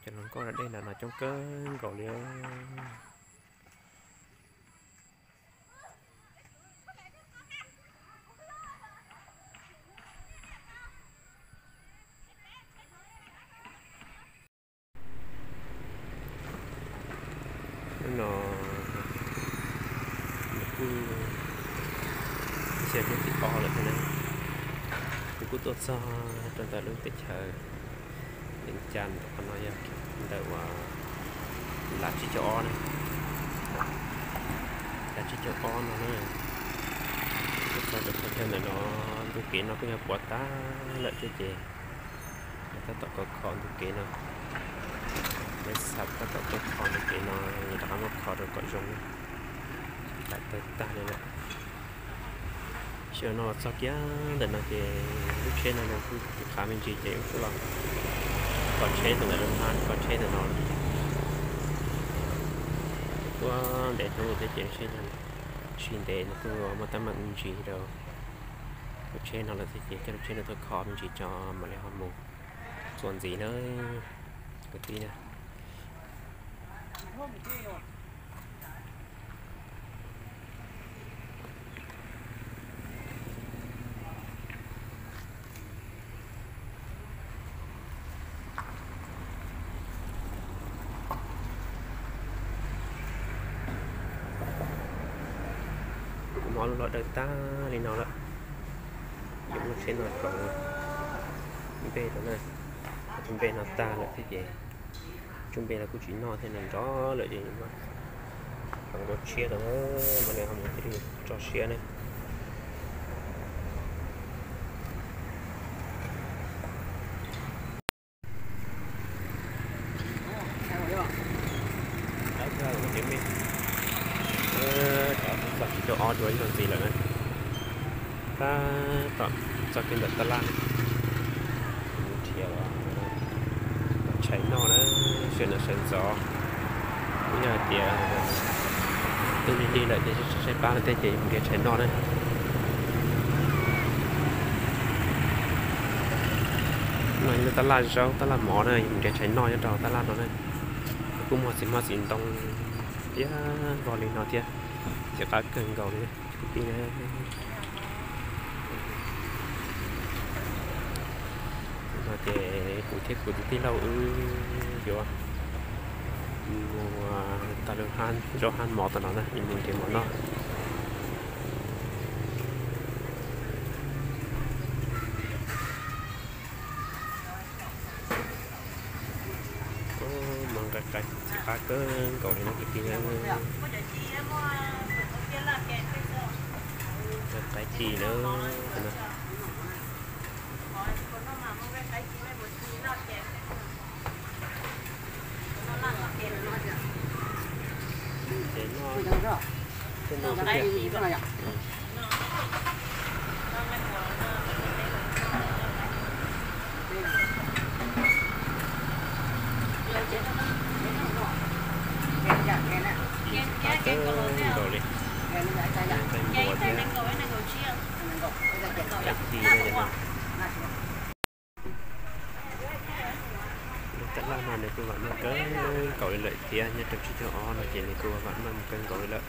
Cov hluas nkauj da dej nram no coob kawg nkaus li. Hnub no nws kuj xya hnub tim ob lawm thiab na. Kuv kuj tuaj txog rau ntawm lub teb chaws Vias Cas ntawm qhov no yog ntawm uas lab tsib caug ob na, lab tsib caug ob no na. Kuj txog rau qhov chaw ntawm no, ntu kev no kuj yog puas tag lawm thiab ces tab tom kho kho ntu kev no. Peb xav tab tom tuaj kho ntu kev no, rov qab muab kho rau kom zoo, tawg tag li lawm. Sij hawm no los txog kiag ntawm no ces lub tsheb no nws kuj khav me ntsis ces wb kuj los kho tsheb ntawm no, kho tsheb ntawm no. Kuj ntev hnub thiab ces lub tsheb no tsis ntev nws kuj muaj teeb meem me ntsis rau lub tsheb no lawm thiab ces coj lub tsheb no tuaj kho me ntsis tso mam li ho mus txuas ntxiv na kwv tij na. Kuv muab lub los daws tag li no lawm. Yuav muab tsheb no tso npe rau na, tus npe no tag lawm thiab ces tus npe no kuj tsis noj thiab, nws nrov lawm ces yuav muab tshiab rau, mam li ho mus thiaj li tso siab ne. Txog tsib caug ob dua ib zaug ntxiv lawm na. Tab tom txog kiag ntawm tab laj, nrhiav tshais noj na, sawv ntxov sawv ntxov. Kuj yog hais tias twb lig lig lawm ces saib pab lawm thiab ces yuav mus nrhiav tshais noj na. No yog lub tab laj zaub tab laj mov na, yuav mus nrhiav tshais noj nyob rau tab laj no na. Kuj muaj txiv hmab txiv ntoo thiab vog li no thiab, ces qab kawg nkaus li kwv tij na. No ces kuv thiab kuv tus tij laug wb yuav mus tag lub hab zaub hab mov tam no na, yuav mus nrhiav mov noj. Mov nqaij qab txiv qab kawg nkaus li no kwv tij na. Nqaij qab ci na. Ces no, ces no xwb tiag. Ci qab kawg nkaus li. Nqaij npua thiab qab ci no. Lub tab laj no nws kuj vam meej kawg nkaus li lawm thiab, nyob rau tsib caug ob no ces nws kuj vam meej kawg nkaus li lawm.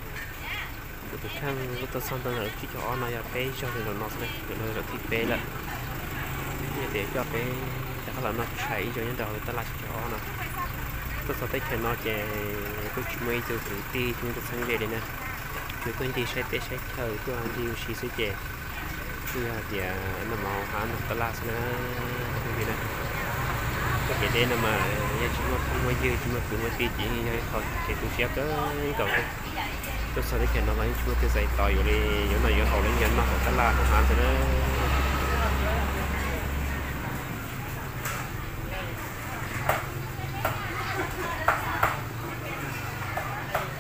Kuv tus kheej kuj tuaj txog ntawm tsib caug ob no yog peb zaug li no xwb na, ntawm no zaum thib peb lawm. Yog tias coj peb rov qab los noj tshais ib zaug nyob rau tab laj tsib caug ob no. Tuaj txog teb chaws no ces kuj tsis muaj ib tug kwv tij tsis muaj ib tug txheeb ze li na, tsuas tuaj ncig saib teb saib chaw tuaj ncig ua si xwb ces kuj yog hais tias noj mov hauv hav noj tab laj xwb na, kwv tij na. Txoj kev deb no mas yog tsis muaj phooj muaj ywg tsis muaj kwv muaj tij ces yeej yog ib qho kev tu siab kawg nkaus li. Tuaj txog teb chaws no los yeej tsis muaj twg zais tos yus li, yuav noj yuav haus los yeej yog noj hauv tab laj hauv hav xwb na.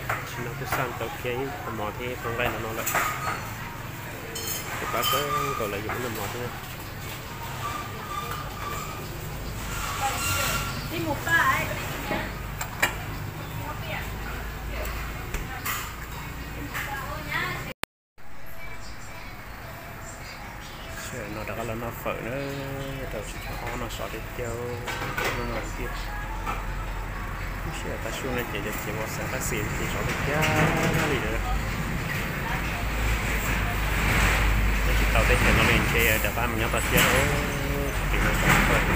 Tam sim no kuj xaj tau kiag ib qho mov thiab ib qho nqaij los no lawm. Ces pab kawg nkaus lawv yuav ib noj mov thiab. Sij hawm no rov qab los noj fawm na, rau tsib caug ob no sov tiag tiag, no no tiag. Sij hawm tav su no ces cov txiv ua xav qab xis ces sov tiag tiag li lawm. Nyob tsis tau teb chaws no li ntshe rov qab mus nyob toj siab lawm, tsis no sov fawm.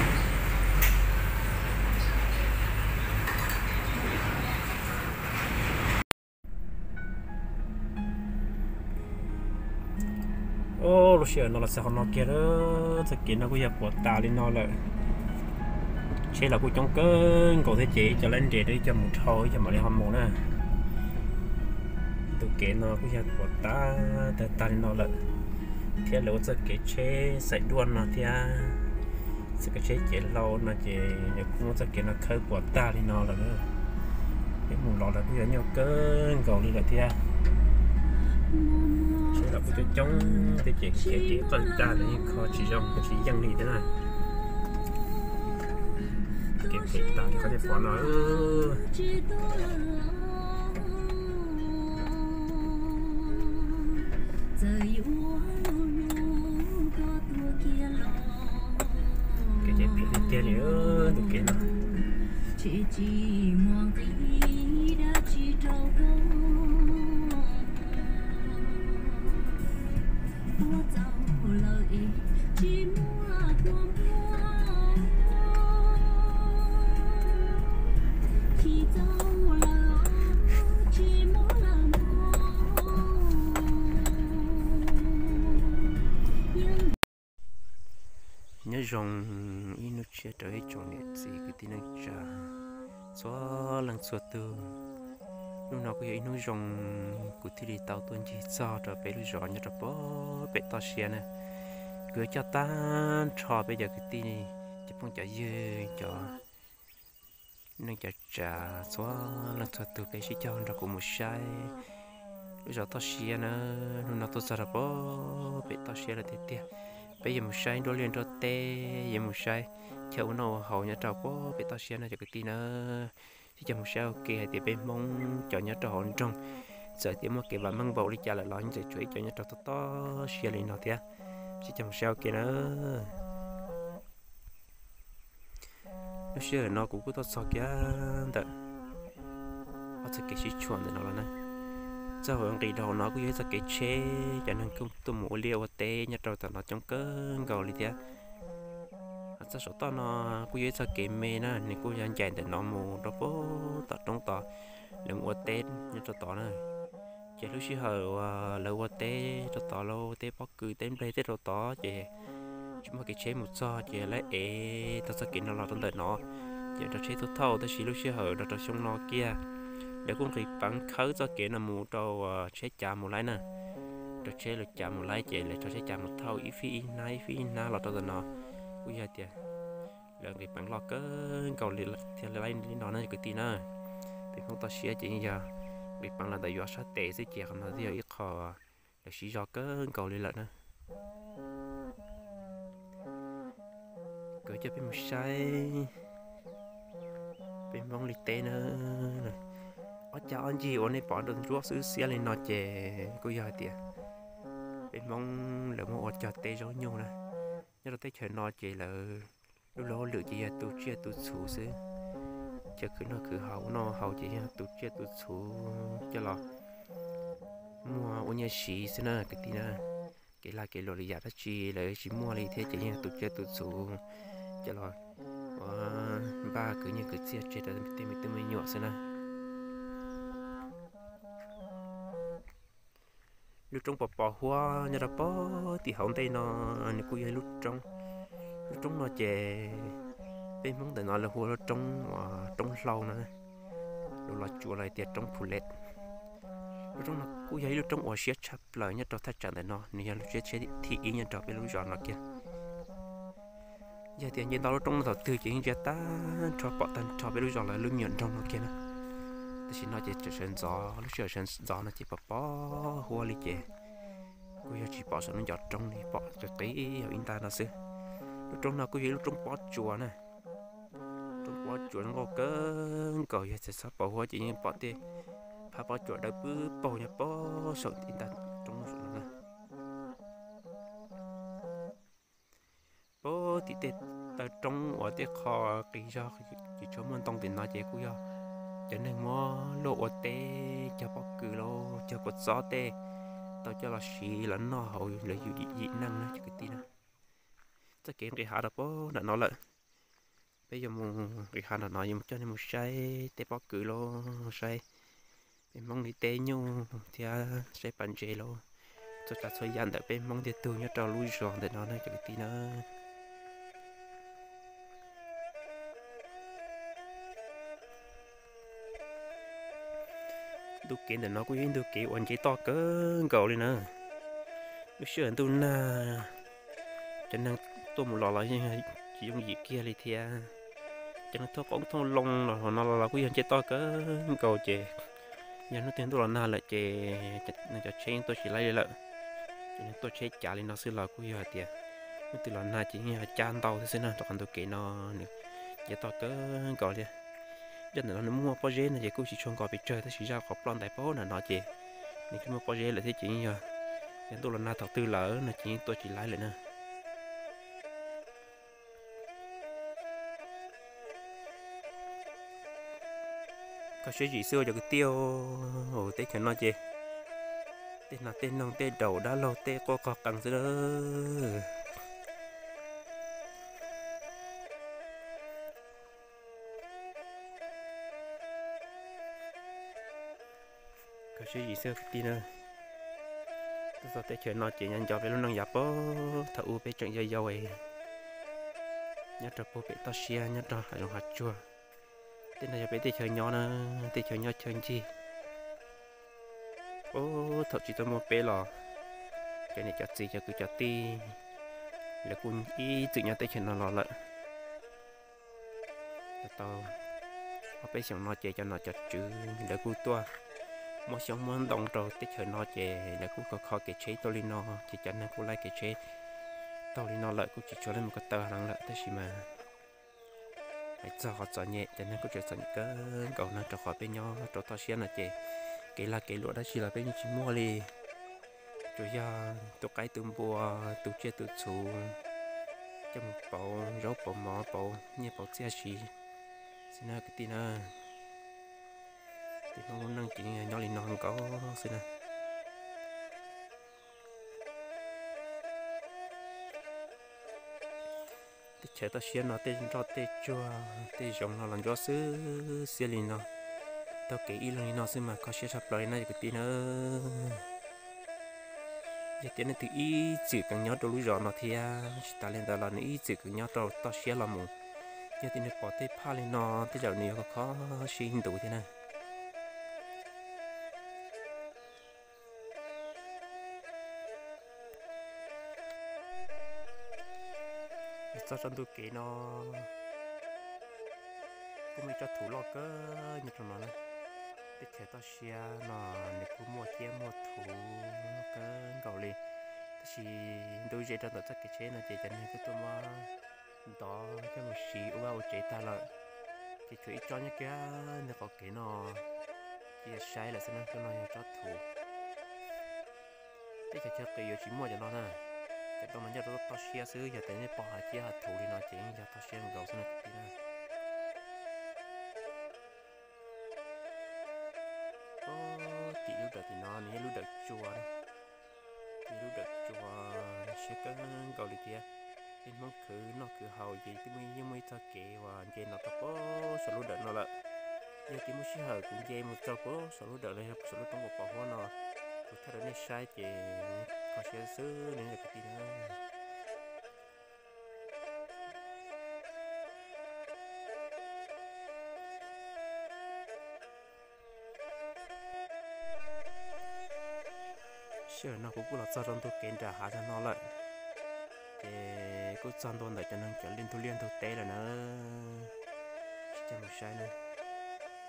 Lub sij hawm no los txog qhov no kiag lawm, txoj kev no kuj yog puas tas li no lawm. Tsheb los kuj coob kawg nkaus thiab ces ib co laib nres rau ib co mus dhau ib co mam li ho mus na. Tus kev no kuj yog puas tas tag tag li no lawm, thiab lawv ua txoj kev tsheb xaim duaj no thiab. Txoj kev tsheb cev hlau no ces nws kuj muab txoj kev no khawb puas tag li no lawm. Peb mus los lawv kuj yog nyuaj kawg nkaus li lawm thiab. Tsheb los kuj coob coob thiab ces kev kev qawj tag lawv yeej kho tsis zoo tsis yeej li thiab na. Kev phem tag li qhov nej pom no. Kev phem tiag tiag li tus kev no. Nyob zoo ib hnub tshiab rau ib tsoom niam txiv kwv tij neej tsa txhua leej txhua tus. Hnub no kuj yog ib hnub zoo kuv thiaj li tau tuaj ncig txog rau peb lub zos nyob rau pem toj siab na. Kuv yuav coj tag nrho peb cov kwv tij, cov phooj cov ywg, cov neej cov tsav txhua leej txhua tus peb sib coj nrog kuv mus saib lub zos toj siab na. Hnub no tuaj txog rau pem toj siab lawm tiag tiag. Peb yuav mus saib nruab liaj nruab teb, yuav mus saib chaw ua noj ua haus nyob rau pem toj siab no cov kwv tij na. Sib coj mus saib ua ke hais tias peb Hmoob cov nyob rau hauv nroog, txawm tias muaj kev vam meej npaum li cas lawm los yeej tseem tshuav ib co nyob rau toj toj siab li no thiab. Sib coj mus saib ua ke na. Lub sij hawm no kuv kuj tuaj txog kiag ntawm ob txoj kev sib tshuam ntawm no los na. Txoj hauv nqis rau hauv no kuj yog ib txoj kev tsheb, cov neeg kuj tuaj mus ua liaj ua teb nyob rau tom no coob kawg nkaus li thiab. Txoj saum toj no kuj yog ib txoj kev me na, nws kuj yog ncaim ntawm no mus rau pem tom roob tod, lawv mus ua teb nyob rau tod na. Ces lub sij hawm uas lawv ua teb rau tod, lawv ua teb pob kws teb nplej tej rau tod ces tsis muaj kev tsheb mus txog ces lawv ev tau txoj kev no los rau ntawm no, ces rau tsheb tuaj thauj. Tab sis lub sij hawm rau rau xyoo no kiag, lawv kuj nqis peev khawb txoj kev no mus rau tsheb cav mus laib na. Rau tsheb lawv cav mus laib ces lawv rau tsheb cav mus thauj ib fij ib hnab ib fij ib hnab los rau ntawm no. Kuj yog tias lawv nqis peev loj kawg nkaus li thiaj li laib li no na kwv tij na. Peb Hmoob toj siab ces yeej yog nqis peev los ntawm yuav sab tes xwb ces qhov no twb yog ib qho lawv siv zog kawg nkaus li lawm na. Kuv coj peb mus saib peb Hmoob li teb na. Ob cag ob ncig uas nej pom nruab ntsuab xwb xiab li no ces kuj yog hais tias peb Hmoob lawv muab ua cog teb zaub nyuj na. Nyob rau teb chaws no ces lawv lub luag hauj lwm ces yog tu tsiaj tu txhuv xwb. Cov khwv noj khwv haus ua noj haus ces yog tu tsiaj tu txhuv coj los muag ua nyiaj siv xwb na kwv tij na. Kev lag kev luam li yam dab tsi lawv tsis muaj li thiab ces yeej tu tsiaj tu txhuv coj los ua npaj kwv nyiaj kwv txiaj tseg rau tej me tub me nyuam xwb na. Lub roob pos pos huab nyob rau pem tim hauv ntej no, nws kuj yog ib lub roob. Lub roob no ces Peb Hmoob ntawm no lawv hu lub roob uas roob Hlau no, lus Los Tsuas los tias roob Phu Let. Lub roob no kuj yog ib lub roob uas siab tshaj plaws nyob rau thaj tsam ntawm no, nws yog lub tsiab tsheb thib ib nyob rau peb lub zos no kiag. Yog tias nce ntau lub roob no thaum twg ces yeej ntsia tag nrho pom tag nrho peb lub zos lawv lub me nyuam nroog no kiag na. Tam sim no ces tseem sawv ntxov, lub sij hawm sawv ntxov no ces pom pom huab li ces kuj yog tsis pom saum lub ncov roob li, pom qis qis ib ntag no xwb. Lub roob no kuj yog ib lub roob pob tsuas na. Roob pob tsuas zoo nkauj kawg nkaus, yog txawm txhob pom huab ces yeej pom tej phab pob tsuas dawb pwb paug nyob pob saum ib ntag roob saum no na. Puag tim tej taw roob uas tej qho qis zog tsis tshua muaj ntoo tim no ces kuj yog cov neeg muab luaj ua teb, cog pob kws los cog kua txob tej tau coj los siv los noj hauv lawv yus yim neej na cov kwv tij na. Txoj kev nqis hav rau puag nram no lawm, peb yuav mus nqis hav nram no yuav mus coj nej mus saib tej pob kws los saib peb Hmoob li teb nyuj thiab saib pas ntses los txhua tsav txhua yam ntawm peb Hmoob ntiag tug nyob rau lub zos ntawm no na cov kwv tij na. Ntu kev ntawm no kuj yog ib ntu kev uas nce toj kawg nkaus li na. Lub sij hawm ntuj nag cov neeg tuaj mus los los yeej tsis yooj yim kiag li thiab. Cov neeg thauj qoob thauj loo los hauv no los los kuj yog nce toj kawg nkaus ces yog hnub twg ntuj los nag lawm ces cov tsheb yeej tuaj tsis laib li lawm. Ces neeg tuaj tsheb cav li no xwb los kuj yog hais tias hnub twg los nag ces yeej yog cab ntau thiab xwb na, rau qhov ntu kev no nws nce toj kawg nkaus li. Zaj ntawm no nws muaj pob zeb no ces kuj tsis tshua nkos pes tsawg tab sis zaj qhov ploj ntais puag nram no ces nws twb muaj pob zeb lawm thiab ces yeej yog, yog ntuj los nag thaum twg lawm no ces yeej tuaj tsis laib lawm na. Kho siab zim xwb cov kwv tij, teb chaws no ces tej nas tej noog tej daum dab laug tej quaj qog qees xwb na. Kho siab zim xwb kwv tij na. Tuaj txog teb chaws no ces nyob nco peb lub neej yav puag thaum ub peb tseem yau yau es nyob rau puag pem toj siab nyob rau hav zoov hav tsuag. Tej no yog peb teb chaws nyob na, teb chaws nyob chaw ncig. Ub, thaum tsis tau muaj peb los cov niam cov txiv cov kwv cov tij lawv kuj ib txwm nyob teb chaws no los lawm. Tau ob peb xyoos no ces cov nom cov tswv lawv kuj tuaj muab xyoob muab ntoo rau teb chaws no ces lawv kuj kho kho kev tsheb tuaj li no ces cov neeg kuj laij kev tsheb taug li no lawm kuj tsis tshua leej mus ko taw heev lawm tab sis mas hais txog qhov txom nyem cov neeg kuj tseem txom nyem kawg nkaus no rau qhov peb nyob rau toj siab no ces kev lag kev luam dab tsi los peb yeej tsis muaj li. Tsuas yog tus qaib tus npua, tus tsiaj tus txhu coj mus pauv zaub pauv mov pauv nyiaj pauv txiaj siv xwb na kwv tij na. Tib Hmoob lub neej ces yeej nyob li no nkaus xwb na. Teb chaws toj siab no tej nroj tej tsuag tej zoov no los ntsuab xwb xiab li no, taug kev ib leeg li no xwb mas kho siab tshaj plaws li no cov kwv tij na. Yog tias nej twg ib txwm kheev nyob rau lub zos no thiab tsis tas li ntawd los nws ib txwm kheev nyob rau toj siab los mus, yog tias nws pom tej phaj li no tej zaum nws yuav kho kho siab ib ntus thiab na. Txog rau ntu kev no kuj muaj ib tsob thuv loj kawg nyob rau no na. Teb chaws toj siab no nws kuj muaj ciab muaj thuv kawg nkaus li, tab sis ntu ze rau ntawm txoj kev tsheb no ces cov neeg kuj tuaj muab ntov coj mus siv ua vaj ua tsev tag lawm, ces tshuav ib tsob nyob kiag ntawm qhov kev no ces saib lawm xwb na, tsob no yog tsob thuv. Teb chaws chaw qis yuav tsis muaj cov no na, cov ntoo no nyob rau toj siab xwb, yog tias nej pom hav ciab hav thuv li no ces yeej yog toj siab nkaus xwb na kwv tij na. Tim lub dawm tim no nws yog lub dawm tsua, yog lub dawm tsua siab kawg nkaus li thiab. Peb Hmoob khwv noj khwv haus ces twb yeej muaj ib txoj kev uas nce no rau puag saum lub dawm no lawm. Yog tias muaj sij hawm kuv nce mus rau puag saum lub dawm los yog saum lub roob uas pos huab no, kuv thaij rau nej saib ces kho siab xwb li kwv tij na. Sij hawm no kuv kuj los txog rau ntug kev nram hav zog no lawm, ces kuj txog ntua ntawm cov neeg cov ntug liaj ntug teb lawm na. Sib cog mus saib na,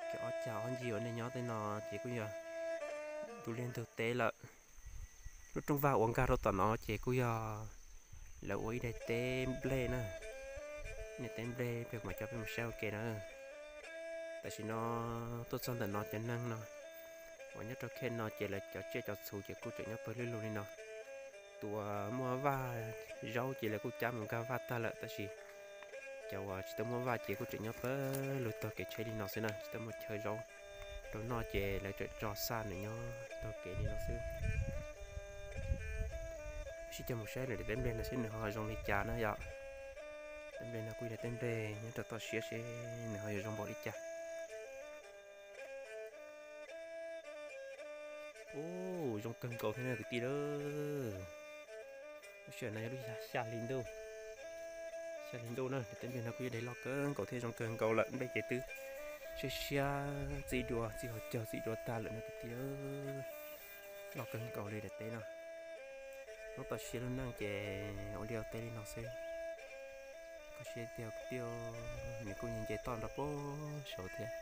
cov ob cag ob ncig uas nej nyob tej no ces kuj yog ntug liaj ntug teb lawm. Lub rooj vag uas nkag rau tom no ces kuj yog lawv ua ib daim teb nplej na. Ib daim teb nplej, peb mam coj peb mus saib ua ke na. Tam sim no tuaj txog ntawm no cov neeg no uas nyob rau khej no ces lawv cov tsiaj cov txhu ces kuj tseem nyob pawg lug li no. Tus uas muaj vaj zaub ces lawv kuj cab mus nkag vaj tag lawm, tab sis cov uas tsis tau muaj vaj ces kuj tseem nyob pawg lug taug kev tsheb li no xwb na, tsis tau muaj chaw zaub rau noj ces lawv tseem tso xa nws nyob taug kev li no xwb. Sib cog mus saib nws daim teb nplej no seb nws ho zoo li cas na yom. Teb nplej no kuj yog teb nplej nyob rau toj siab seb nws ho yuav zoo npaum li cas. Ub, zoo kawg nkaus thiab na kwv tij lauj. Lub sij hawm no yog lub xya hli ntuj, xya hli ntuj na, teb nplej no kuj yog daim loj kawg nkaus thiab zoo kawg nkaus lawm, nplej ces twb siab siab txij dua, txij hauv caug txij dua tag lawm na kwv tij. Loj kawg nkaus li daim teb no. Hnub toj siab lub neej ces ua liaj ua teb li no xwb. Kho siab tiag tiag, nws kuj nce toj nrog puag saud thiab.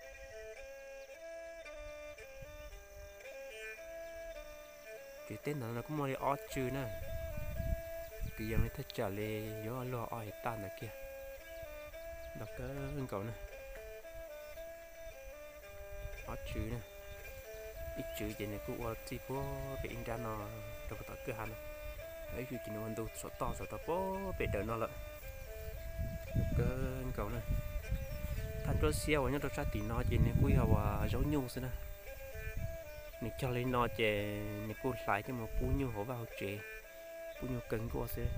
Ces teb ntawd no kuj muaj li ob tswv na, kwv yees li thaj tsam li yuav luag ob hais taj ntawd kiag. Loj kawg nkaus na. Ob tswv na, ib tswv ces nws kuj ua txij puag pem ib nrab no rau puag tom kwj ha no, ib tswv ces nws ua ntu saum toj saum rau puag pem dawm no lawm. Loj kawg nkaus na. Thaj nruab xiab uas nyob rau sab tim no ces nws kuj yog uas zaub nyuj xwb na. Nws cog li no ces nws kuj hlais coj mus pub nyuj hauv vaj hauv tsev, pub nyuj kawg nkaus xwb.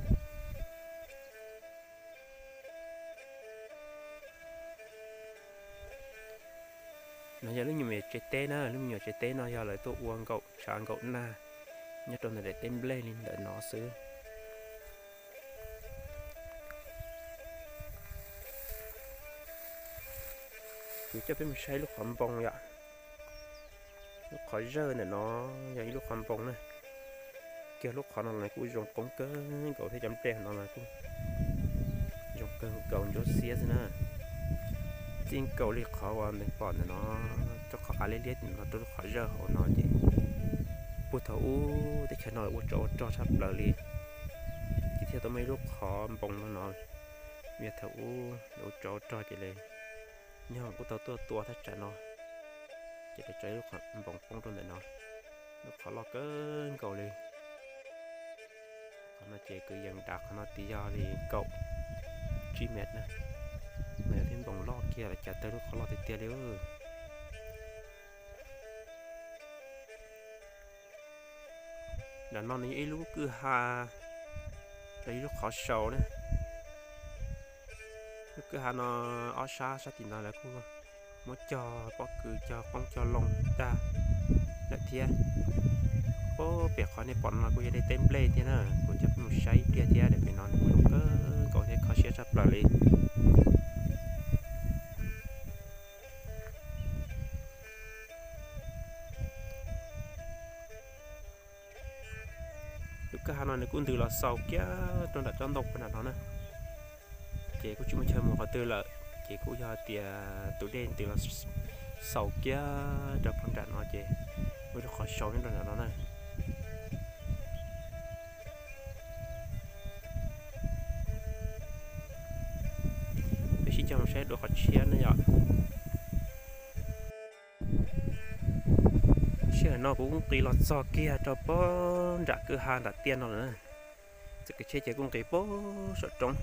No yog lub me nyuam tsev teb na, lub me nyuam tsev teb no yog lawv tuaj ua nkaum tshav nkaum nag nyob rau ntawm daim teb nplej li ntawm no xwb. Kuv coj peb mus saib lub qhov npoo yom. Lub qhov zawj ntawm no yog ib lub qhov npoo na. Kiag lub qhov no los kuj zoo qoob kawg nkaus thiab, cov nplej no los kuj zoo kawg nkaus ntsuab xiab xwb na. Txij nkaus li qhov uas nws pom ntawm no, rau qhov qav liab liab no rau lub qhov zawj hauv no ces puag thaum ub teb chaws no ua tsov ua rog tshaj plaws li, ces thiaj tau muaj ib lub qhov npoo no no. Vim thaum ub lawv ua tsov ua rog ces lawv nyob kuj tau tuaj tua thaj tsam no, ces lawv tso ib lub qhov npoo poob rau ntawm no, lub qhov loj kawg nkaus li. Qhov no ces kwv yees dav qhov no tid yog li kaum tsib mev na, mas yog thiab npoo loj kiag lawv cav tawg lub qhov loj tiag tiag li. Nram no nws yog ib lub kwj ha, los ib lub qhov sau na. Lub kwj ha no ob sab, sab tim no lawv kuj muab cog pob kws cog qoob cog loo tag lawm thiab. Puag pem qhov nej pom no los kuj yog daim teb nplej thiab na, kuv coj peb mus saib ib pliag thiab, daim pem no nws kuj zoo kawg nkaus thiab kho siab tshaj plaws li. Lub kwj ha no nws kuj ntws los xaus kiag rau nram tsob ntoo puag nram no na, ces kuj tsis muaj chaw mus qhov twg lawm, ces kuj yog hais tias tus dej ntws los xaus kiag rau puag nram no ces ua rau qhov sau nyob rau nram no na. Peb sib cog mus saib dua qhov tshiab na yom. Sij hawm no kuv kuj nqis los txog kiag rau puag nram kwj ha nram tiaj no lawm na. Txoj kev tsheb ces kuj nqis puag saum roob,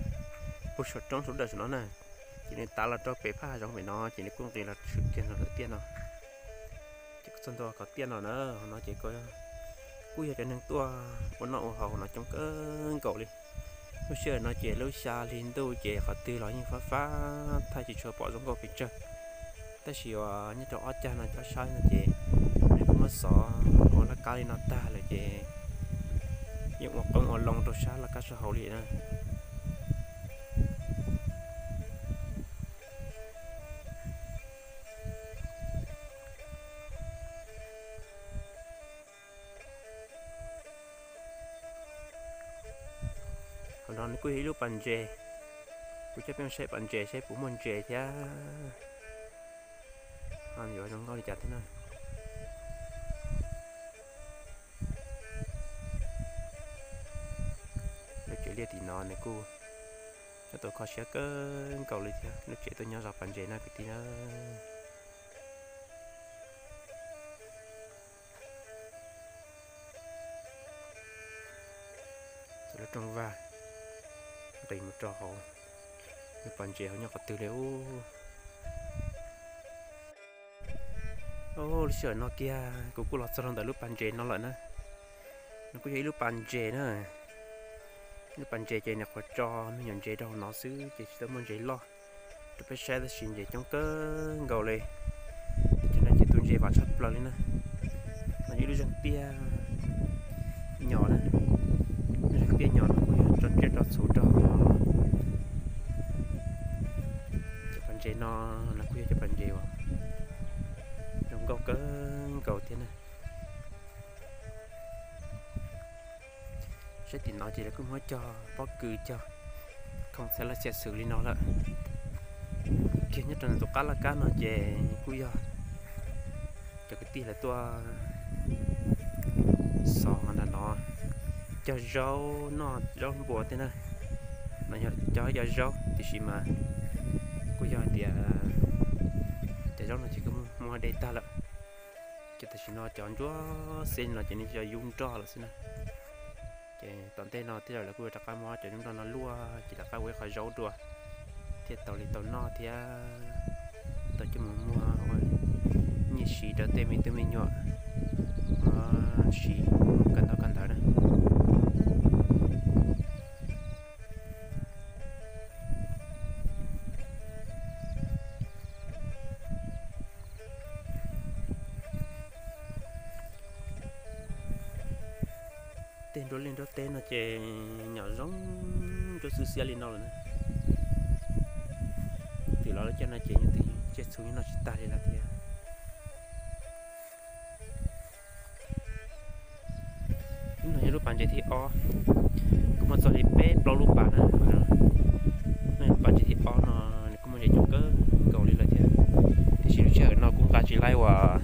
puag saum roob saum dawm saum no na, ces nws tav los rau pem phab hav zoov pem no ces nws kuj nqis los tshwm kiag nram tiaj no. Ces kuj txog ntua qhov tiaj no na, no ces kuj yog cov neeg tuaj ua noj ua haus no coob kawg nkaus li. Lub sij hawm no ces lub xya hli ntuj ces qhov twg los yeej fab fab thaij tsis tshua pom zoo nkauj pes tsawg. Tab sis uas nyob rau ob cag no ob sab no ces nws kuj muab xov ua laj kab li no tag lawm ces yeej ua qoob ua loo rau sab laj kab sab hauv li na. No nws kuj yog ib lub pas ntses, kuv coj peb mus saib pas ntses saib puas muaj ntses thiab. Ho yuav zoo nkauj li cas thiab na. Lub tsev liaj tim no nws kuj nyob tau kho siab kawg nkaus li thiab, lub tsev tuaj nyob zos pas ntses na kwv tij na. Cov lub rooj vag nqis mus rau hauv, lub pas ntses hauv nyob qhov twg li ub. Lub sij hawm no kiag kuv kuj los txog rau ntawm lub pas ntses no lawm na. Nws kuj yog ib lub pas ntses na. Lub pas ntses ces nws qhuav tso me nyuam ntses rau hauv no xwb ces tsis tau muaj ntses loj rau peb saib tab sis ntses coob kawg nkaus li. Cov no ces tu ntses vam tshaj plaws li na. No yog ib lub zeeg tiaj nyom na, lub zeeg tiaj nyom no kuj yog tso tsiaj tso txhu rau hauv no. Cov pas ntses no, no kuj yog cov pas ntses uas zoo nkauj kawg nkaus thiab na. Saib tim no ces lawv kuj muab cog pob kws cog khoom txhia laj txhia xwm li no lawm. Kiag nyob rau ntawm tus qab laj kab no ces kuj yog cov kwv tij lawv tuaj xov nram no cog zaub noj zaub npua thiab na. No yog cog ib co zaub tiam sis mas kuj yog hais tias cov zaub no ces kuj muag dej tag lawm. Ces tam sim no cov ntsuab xeb no ces nws yog yub nroj lawm xwb na. Ces tom ntej no tej zaum lawv kuj yuav rov qab muab cov yub nroj no luaj ces rov qab ua ib qho zaub dua thiaj tau li tau noj thiab tau coj mus muag ua nyiaj siv rau tej me tub me nyuam siv kawm ntaub kawm ntawv na. Tej nruab liaj nruab teb no ces nyom zoo nruab xwb xiab li no lawm na. Twb los lawv cov no ces nyob twb tsiaj txhu nyob no tsis tag li lawm thiab. Lub no yog lub pas ntses thib ob, kuj muaj txog li peb plaub lub pas na. Lub pas ntses thib ob no nws kuj muaj ntses coob kawg nkaus li lawm thiab. Tiam sis lub sij hawm no kuj nqa tsis laib uas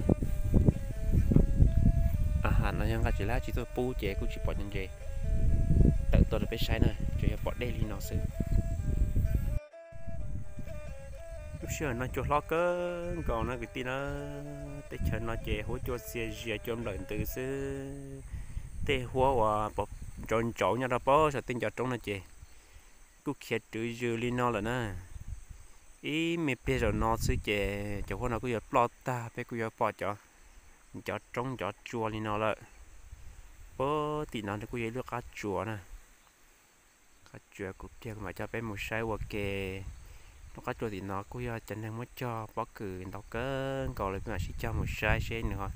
a ha no yog nqa tsis laib tsis tuaj pub ces kuj tsis pom cov ntses tawm tuaj rau peb saib na, tsuas yog pom dej li no xwb. Lub sij hawm no cua hlob kawg nkaus na kwv tij na. Teb chaws no ces huab cua txias zias cua nplawm ntws xwb. Tej huab uas pom ntsauv ntsauv nyob rau pem saum tej ncov roob no ces kuj khiav rwv zws li no lawm na. Ib me pliag zaum no xwb ces cov huab no kuj yuav ploj tag, peb kuj yuav pom cov ncov roob ncov tsua li no lawm. Puag tim no kuj yog ib lub qab tsuas na. Qab tsuas kuv pliag kuv mam coj peb mus saib ua ke. Lub qab tsuas tim no kuj yog cov neeg muab cog pob kws ntau kawg nkaus lawm, peb mam sib cog mus saib seb nws ho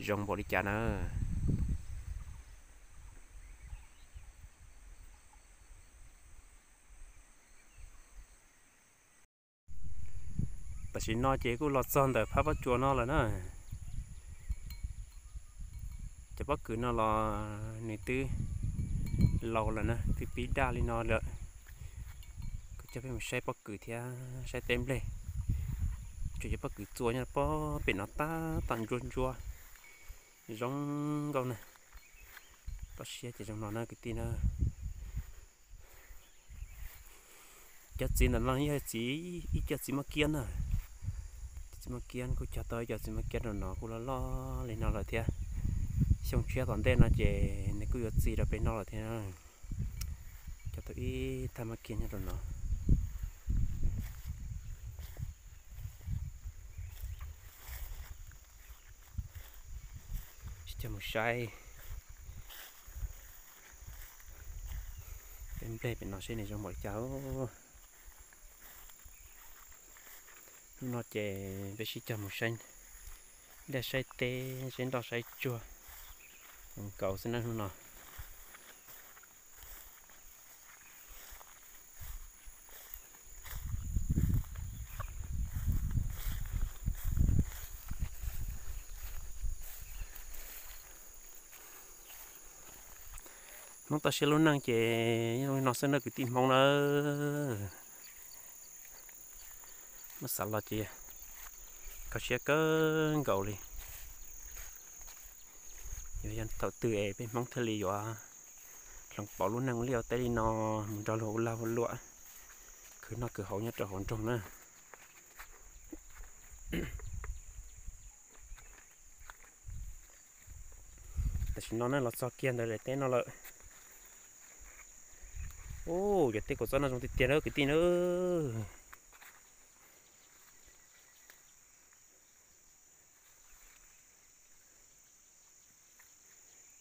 zoo npaum li cas na. Tam sim no ces kuj los txog ntawm phab pob tsuas no lawm na. Cov pob kws no los nws twb laus lawm na, twb pib daj li no lawm. Kuv coj peb mus saib pob kws thiab saib teb nplej. Tsuas yog pob kws txua nyob pob pem no tab tom ntsuab ntsuab zoo nkauj na. Toj siab ces zoo no na kwv tij na. Cov txiv ntawm no yog txiv, ib co txiv maj kiab na. Cov txiv maj kiab kuj cog tau ib co txiv maj kiab rau no kuj loj loj li no lawm thiab. Xyoo tshiab tom ntej no ces nws kuj yuav txi rau pem no lawm thiab. Cog tau ib thaj maj kiab nyob rau no. Sib cog mus saib peb nplej pem no seb nws zoo npaum li cas. Hnub no ces peb sib cog mus saib liaj saib teb, saib nroj saib tsuag nkaus xwb na hnub no. Hmoob toj siab lub neej ces yeej li no xwb na kwv tij Hmoob nawb. Muab xav los ces kho siab kawg nkaus li. Yog thaum twg es peb Hmoob thiaj li yuav hloov pauv lub neej ua liaj ua teb li no mus nrog luag ua lag ua luam, khwv noj khwv haus nyob rau hauv nroog na. Tam sim no na los txog kiag ntawm daim teb no lawm. Ub, cov teb kua txob no zoo tiag tiag na kwv tij na.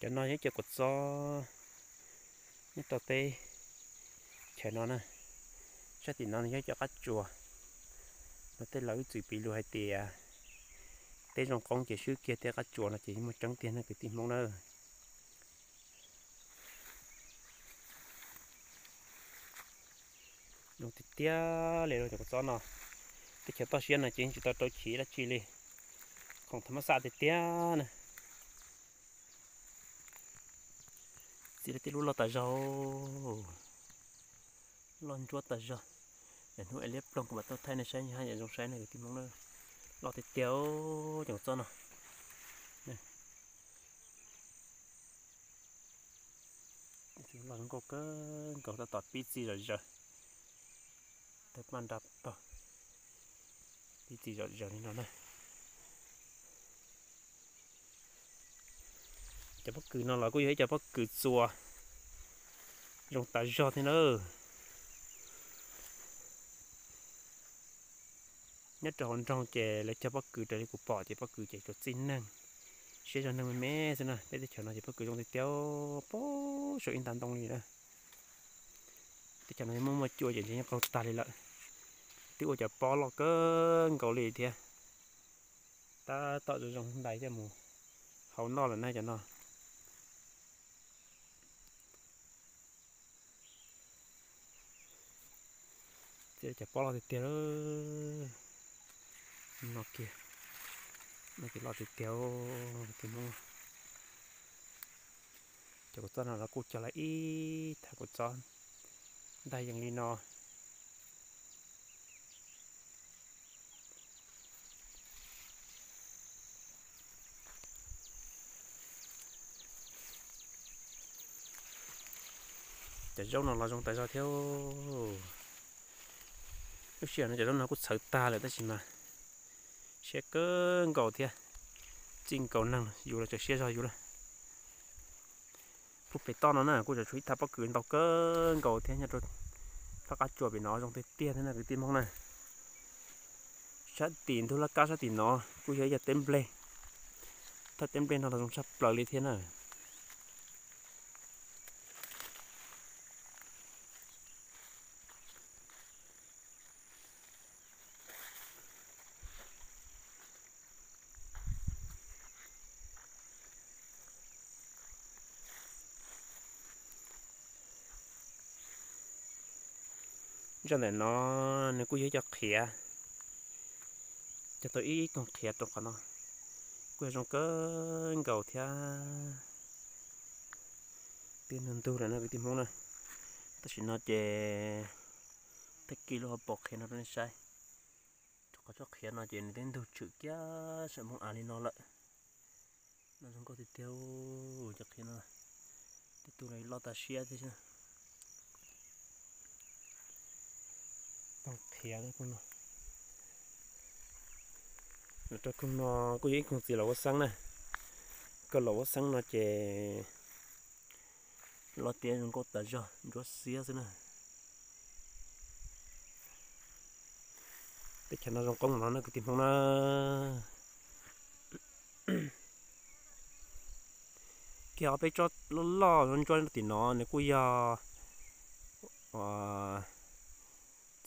Cov no yog cov kua txob nyob rau teb chaws no na. Sab tim no nws yog cov qab tsuas. No tej laus ib txwm piv lus hais tias teb zoo qoob ces swb kiag tej qab tsuas no ces yeej muaj tseeb tiag na kwv tij Hmoob na. Zoo tiag tiag li rau cov kua txob no. Teb chaws toj siab no ces yeej tsis tau rau chiv dab tsi li, khoom tham mas xaj tiag tiag na. Txiv lawv tej lub loj tas zog, loj ntsuab tas zog. Hnub es liab ploog kuv mam tuaj thaij nej saib, haj yam zoo saib na kwv tij Hmoob na. Loj tiag tiag cov kua txob no. Loj nkauj kawg nkaus tab tom pib txiv zom zaws. Tawg paj nra paug, pib txiv zom zaws li no na. Cov pob kws no los kuj yog ib cov pob kws txuas zoo tas zog thiab na. Nyob rau hauv nroog ces lawv cog pob kws raws li kuv pom ces pob kws ces tsuas txij neeg, siab zog neeg me me xwb na. Peb teb chaws no ces pob kws zoo tiag tiag, pob saum ib nta ntoo li na. Teb chaws no muaj muaj cua ces ntshe yeej qaug tag li lawm. Twb ua cov pob loj kawg nkaus li thiab. Tab tom zoo zoo ntais coj mus hau noj lawm na cov no. Txiv cov pob loj tiag tiag. No kiag, no kiag loj tiag tiag. Cov kua txob no los kuj cog lawm ib thaj kua txob ntag yees li no. Cov zaub no los zoo tas zog thiab. Lub sij hawm no cov zaub no kuj txhawv tag lawm tab sis mas siab kawg nkaus thiab. Txij nkaus neeg yus los tseem siab zog yus lawm. Puag pem toj no na kuj tseem tshuav ib thaj pob kws ntau kawg nkaus thiab nyob rau phab qab tsuas pem no zoo tiag tiag thiab na kwv tij Hmoob na. Sab tim ntug laj kab sab tim no kuj yog ib yam teb nplej, thaj teb nplej no los zoo tshaj plaws li thiab na. Zaj ntawm no nws kuj yog ib co qhiav, cog tau ib koog qhiav rau qhov no, kuj yog zoo kawg nkaus thiab. Twb ntug ntug lawm no kwv tij Hmoob na, tam sim no ces tag kis lub hauv paus qhia no rau nej saib. Rau qhov tsob qhiav no ces nws twb ntug tshwm kiag saum npoo av li no lawm. No zoo nkauj tiag tiag, cov qhiav no twb tu loj tas siab thiab. Koog qhiav no, rau koog no kuj yog ib koog txiv laum huab xeeb na. Koog laum huab xeeb no ces loj tiav zoo nkauj tas zog ntsuab xiab xwb na. Teb chaws no zoo qoob no na kwv tij Hmoob na. Kiag ob peb tsob loj loj ntsuab tim no nws kuj yog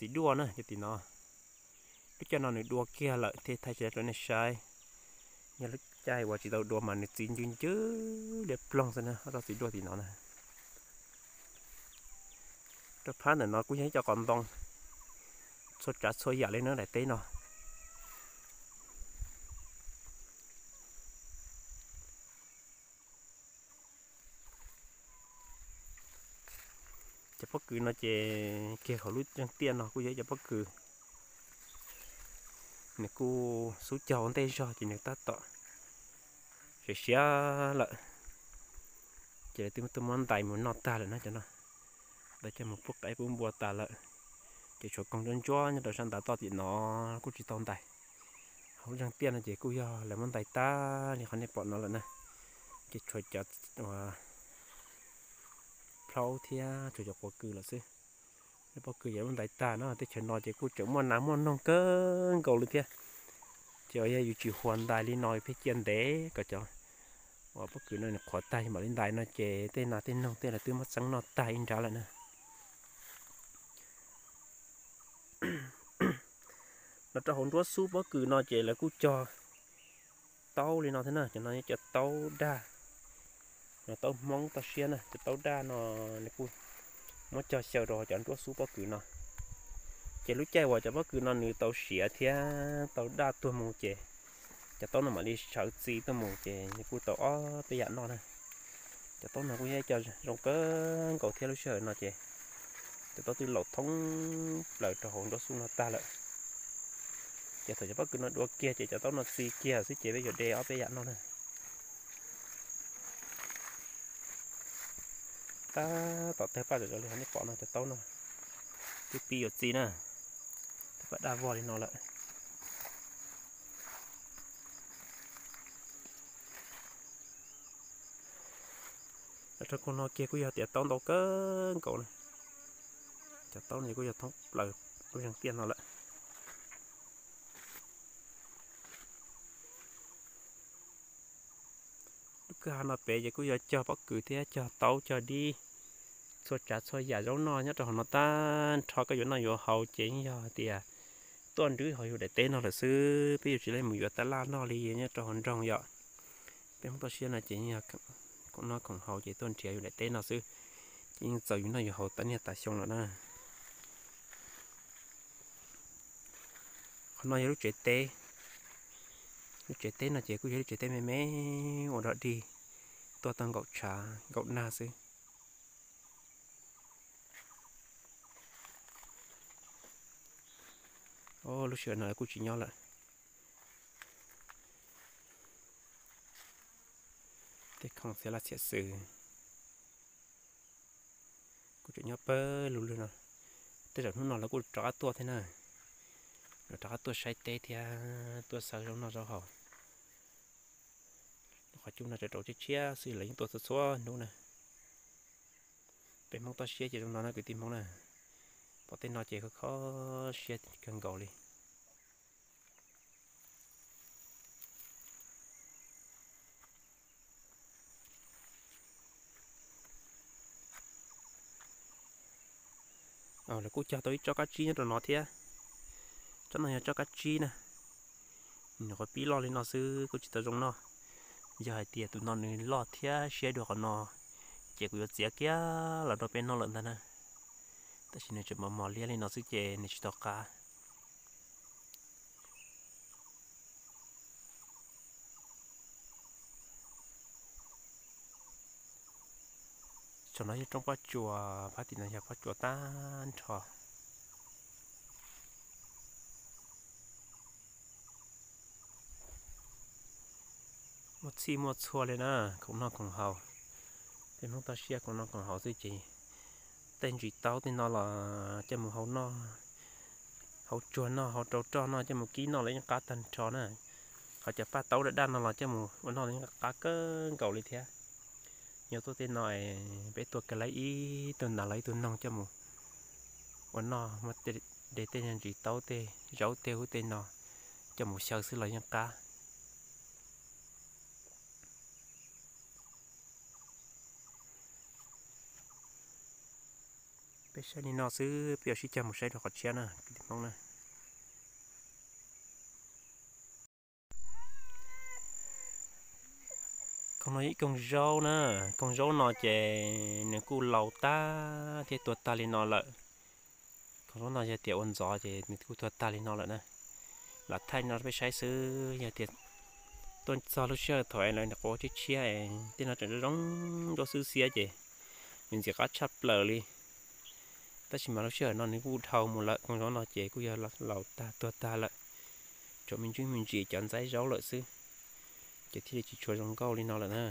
txiv duaj na cov tim no. Lub caij no nws dua kiag lawm thiaj thaij tsis tau rau nej saib. Yog lub caij uas tsis tau dua mas nws txiv ncw ncw liab ploog xwb na, ob tsob txiv duaj tim no na. Rau phab ntawm no kuj yog ib co qos ntoo txhua tsav txhua yam li na daim teb no. Cov pob kws no ces kiag hauv lub zeeg tiaj no kuj yog ib cov pob kws nws kuj xub cog ua ntej zog ces nws tab tom siav siav lawm. Ces lawv twb tuaj muab ntais mus noj tag lawm na cov no. Lawv coj mus pub qaib pub npua tas lawm, ces tshuav koog ntsuab ntsuab nyob rau sab ntav toj tim no kuj tsis tau ntais. Hauv zeeg tiaj no ces kuj yog lawv muab ntais tag li qhov nej pom no lawm na. Ces tshuav cov plaub thiab tshuav cov quav kws lawm xwb. Lawv pob kws yeej muab ntais tag no, teb chaws no ces kuj tseem muaj nas muaj noog kawg nkaus li thiab. Ces yog yus tsis huas ntais li no pheej ciaj ntev kom cov uas pob kws no nws qhuav tag mam li ntais no ces tej nas tej noog tej lawv twb muab txeeb noj tag ib nrab lawm na. No rau hauv nruab xub pob kws no ces lawv kuj cog taub li no thiab na, cov no yog cov taub daj, no taub Hmoob toj siab na, cov taub daj no nws kuj muab cog xyaw rau cov nruab xub pob kws no. Ces lub caij uas cov pob kws no nws tau siav thiab tau daj tuag mus ces cov taub no mam li sawv txi tuaj mus ces nws kuj tau ob peb yam noj na. Cov taub no kuj yog ib co zoo kawg nkaus thiab lub sij hawm no ces cov taub twb laus thoob plaws rau hauv nruab xub no tag lawm. Ces thaum cov pob kws no dua kiag ces cov taub no txi kiag xwb ces peb yuav de ob peb yam noj na. Tab tom tawg paj zom zaws li qhov nej pom no cov taub no twb pib yuav txi na, tawg paj daj vog li no lawm. Los rau koog no kiag kuj yog tias taub ntau kawg nkaus na. Cov taub no kuj yog thoob plaws lub zeeg tiaj no lawm. Lub kwj ha no pem ces kuj yog cog pob kws thiab cog taub cog dib, txhua tsav txhua yam zaub noj nyob rau hauv no tag nrho. Koj yuav noj yuav haus ces yeej yog hais tias tuaj nrwb hauv yus daim teb no lawm xwb, peb yuav tsis lam mus yuav tab laj noj li nyob rau hauv nroog yom. Peb Hmoob toj siab no ces yeej yog khoom noj khoom haus ces tuaj nrhiav yus daim teb no xwb, ces yeej txaus yus noj yus haus tas niaj tas xyoo lawm na. Qhov no yog lub tsev teb. Lub tsev teb no ces kuj yog lub tsev teb me me ua dog dig, tuaj tau nkaum tshav nkaum nag xwb. Lub sij hawm no kuj tsis nyob lawm. Tej khoom txiav laj txiav xwm kuj tseem nyob pawg lug lug no. Tej zaum hnub no lawv kuj rov qab tuaj thiab na, lawv rov qab tuaj saib teb thiab tuaj xawb zaub noj zaub haus. Qhov cub no tseem rau tshiab tshiab xwb, lawv yeej tuaj txhua txhua hnub na. Peb Hmoob toj siab ces zoo no na kwv tij Hmoob na. Pom tej no ces kho kho siab kawg nkaus li. Lawv kuj cog tau ib tsob kab tsib nyob rau no thiab. Tsob no yog tsob kab tsib na. Nws qhov pib loj li no xwb kuj tsis tau zoo noj. Yog hais tias tus no nws loj thiab siab dua qhov no, ces kuv yuav txiav kiag los rau peb noj lawm ntag na. Tab sis nws tseem mos mos liab li no xwb ces nws tsis tau qab. Saum no yog roob pob tsuas, phab tim no yog pob tsuas tag nrho. Muaj txhij muaj txhua li na, khoom noj khoom haus. Peb Hmoob toj siab khoom noj khoom haus xwb ces tej ntsis taub tej no los coj mus hau noj, hau tsuag noj, hau rau roj noj, coj mus kib noj los yeej qab tag nrho na. Qhov cov paj taub daj daj no los coj mus ua noj los yeej qab kawg nkaus li thiab. Yog tuaj tej no peb tuaj kawg lawv ib tug nas los ib tug noog coj mus ua noj, muab de tej ntsis taub tej zaub tej hub tej no coj mus xyaw xwb los yeej qab. Peb saib li no xwb, peb yuav sib cog mus saib rau qhov tshiab na kwv tij Hmoob na. Koog no ib koog zaub na, koog zaub no ces nws kuj laus tag thiab tuag tag li no lawm. Koog zaub no yog tias ua ntxov ces nws kuj tuag tag li no lawm na. Lam thaij no peb saib xwb, yog tias tuaj txog lub sij hawm thaum lawv quav tshiab tshiab, tej no tseem zoo zoo xwb xiab ces nws ntxim qab tshaj plaws li. Tab sis mas lub sij hawm no nws kuj dhau mus lawm, koog zaub no ces kuj yog laus tag tuag tag lawm, tsuas me ntsis me ntsis cov ntxaib zaub lawm xwb, ces thiaj li tsis tshua zoo nkauj li no lawm na.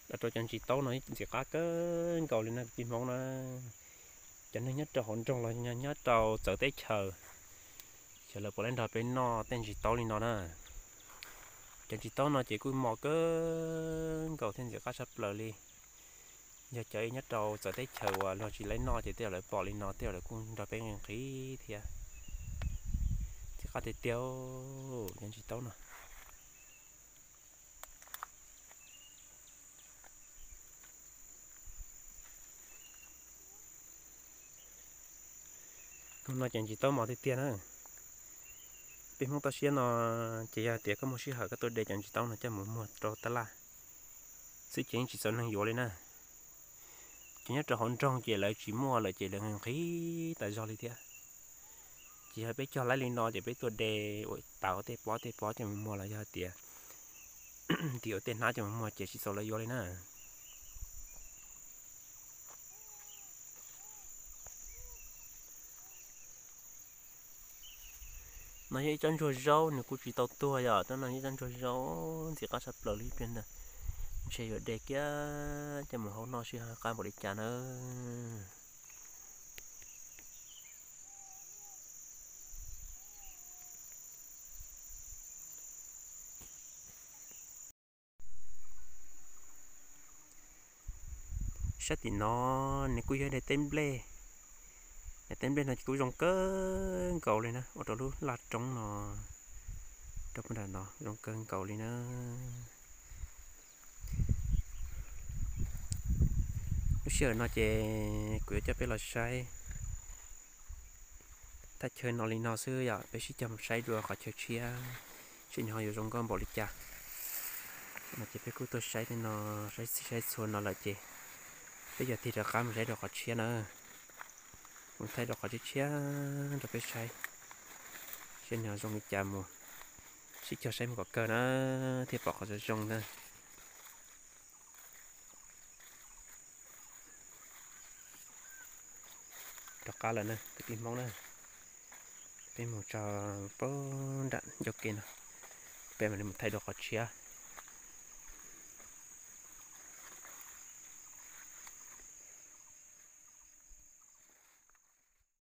Rau cov ntsis taub no ntxim qab kawg nkaus li na kwv tij Hmoob na. Cov neeg nyob rau hauv nroog los nyob rau txawv teb chaws, ces lawv puav leej nrog peb noj tej ntsis taub li no na. Cov ntsis taub no ces kuj mos kawg nkaus thiab ntxim qab tshaj plaws li. Yog cov nyob rau txawv teb chaws uas luag tsis laib noj ces tej zaum lawv pom li no tej zaum lawv kuj nrog peb nqhis nqhis thiab. Ntxim qab tiag tiag cov ntsis taub no. Hnub no ces ntsis taub mos tiag tiag na. Peb Hmoob toj siab no ces yog tias koj muaj sij hawm koj tuaj de cov ntsis taub no coj mus muag rau tab laj xwb ces yeej tsis txaus neeg yuav li na. Ces nyob rau hauv nroog ces lawv tsis muaj lawm ces lawv nqhis tas zog li thiab. Ces yog peb cog laib li no ces peb tuaj de ua tau tej pob tej pob coj mus muag los yog tias ntim ua tej hnab coj mus muag ces tsis txaus lawv yuav li na. No yog ib tsob ntsuag zaub, nws kuj tsis tau tuag yom, tab no yog ib tsob ntsuag zaub ntxim qab tshaj plaws li ib pliag ntag. Ntshe yuav de kiag coj mus hau noj sij hawm qab npaum li cas na. Sab tim no nws kuj yog daim teb nplej. Daim teb nplej no ces kuj zoo kawg nkaus li na, ua rau lub laj roob no rau puag nram no zoo kawg nkaus li na. Lub sij hawm no ces kuv yuav coj peb los saib thaj chaw no li no xwb yom, peb sib cog mus saib dua qhov chaw tshiab seb nws ho yuav zoo nkauj npaum li cas. No ces peb kuj tuaj saib tej no, saib txhij saib txhua no lawm ces peb yuav tig rov qab mus saib rau qhov tshiab na. Mus thaij rau qhov tshiab tshiab rau peb saib, seb nws ho zoo li cas mus. Sib cog saib mus kom kawg na, thiaj pom qhov zoo zoo na. Rov qab lawm na kwv tij Hmoob na. Peb mus tso pab nram ncauj ke no, peb mam li mus thaij dua qhov tshiab.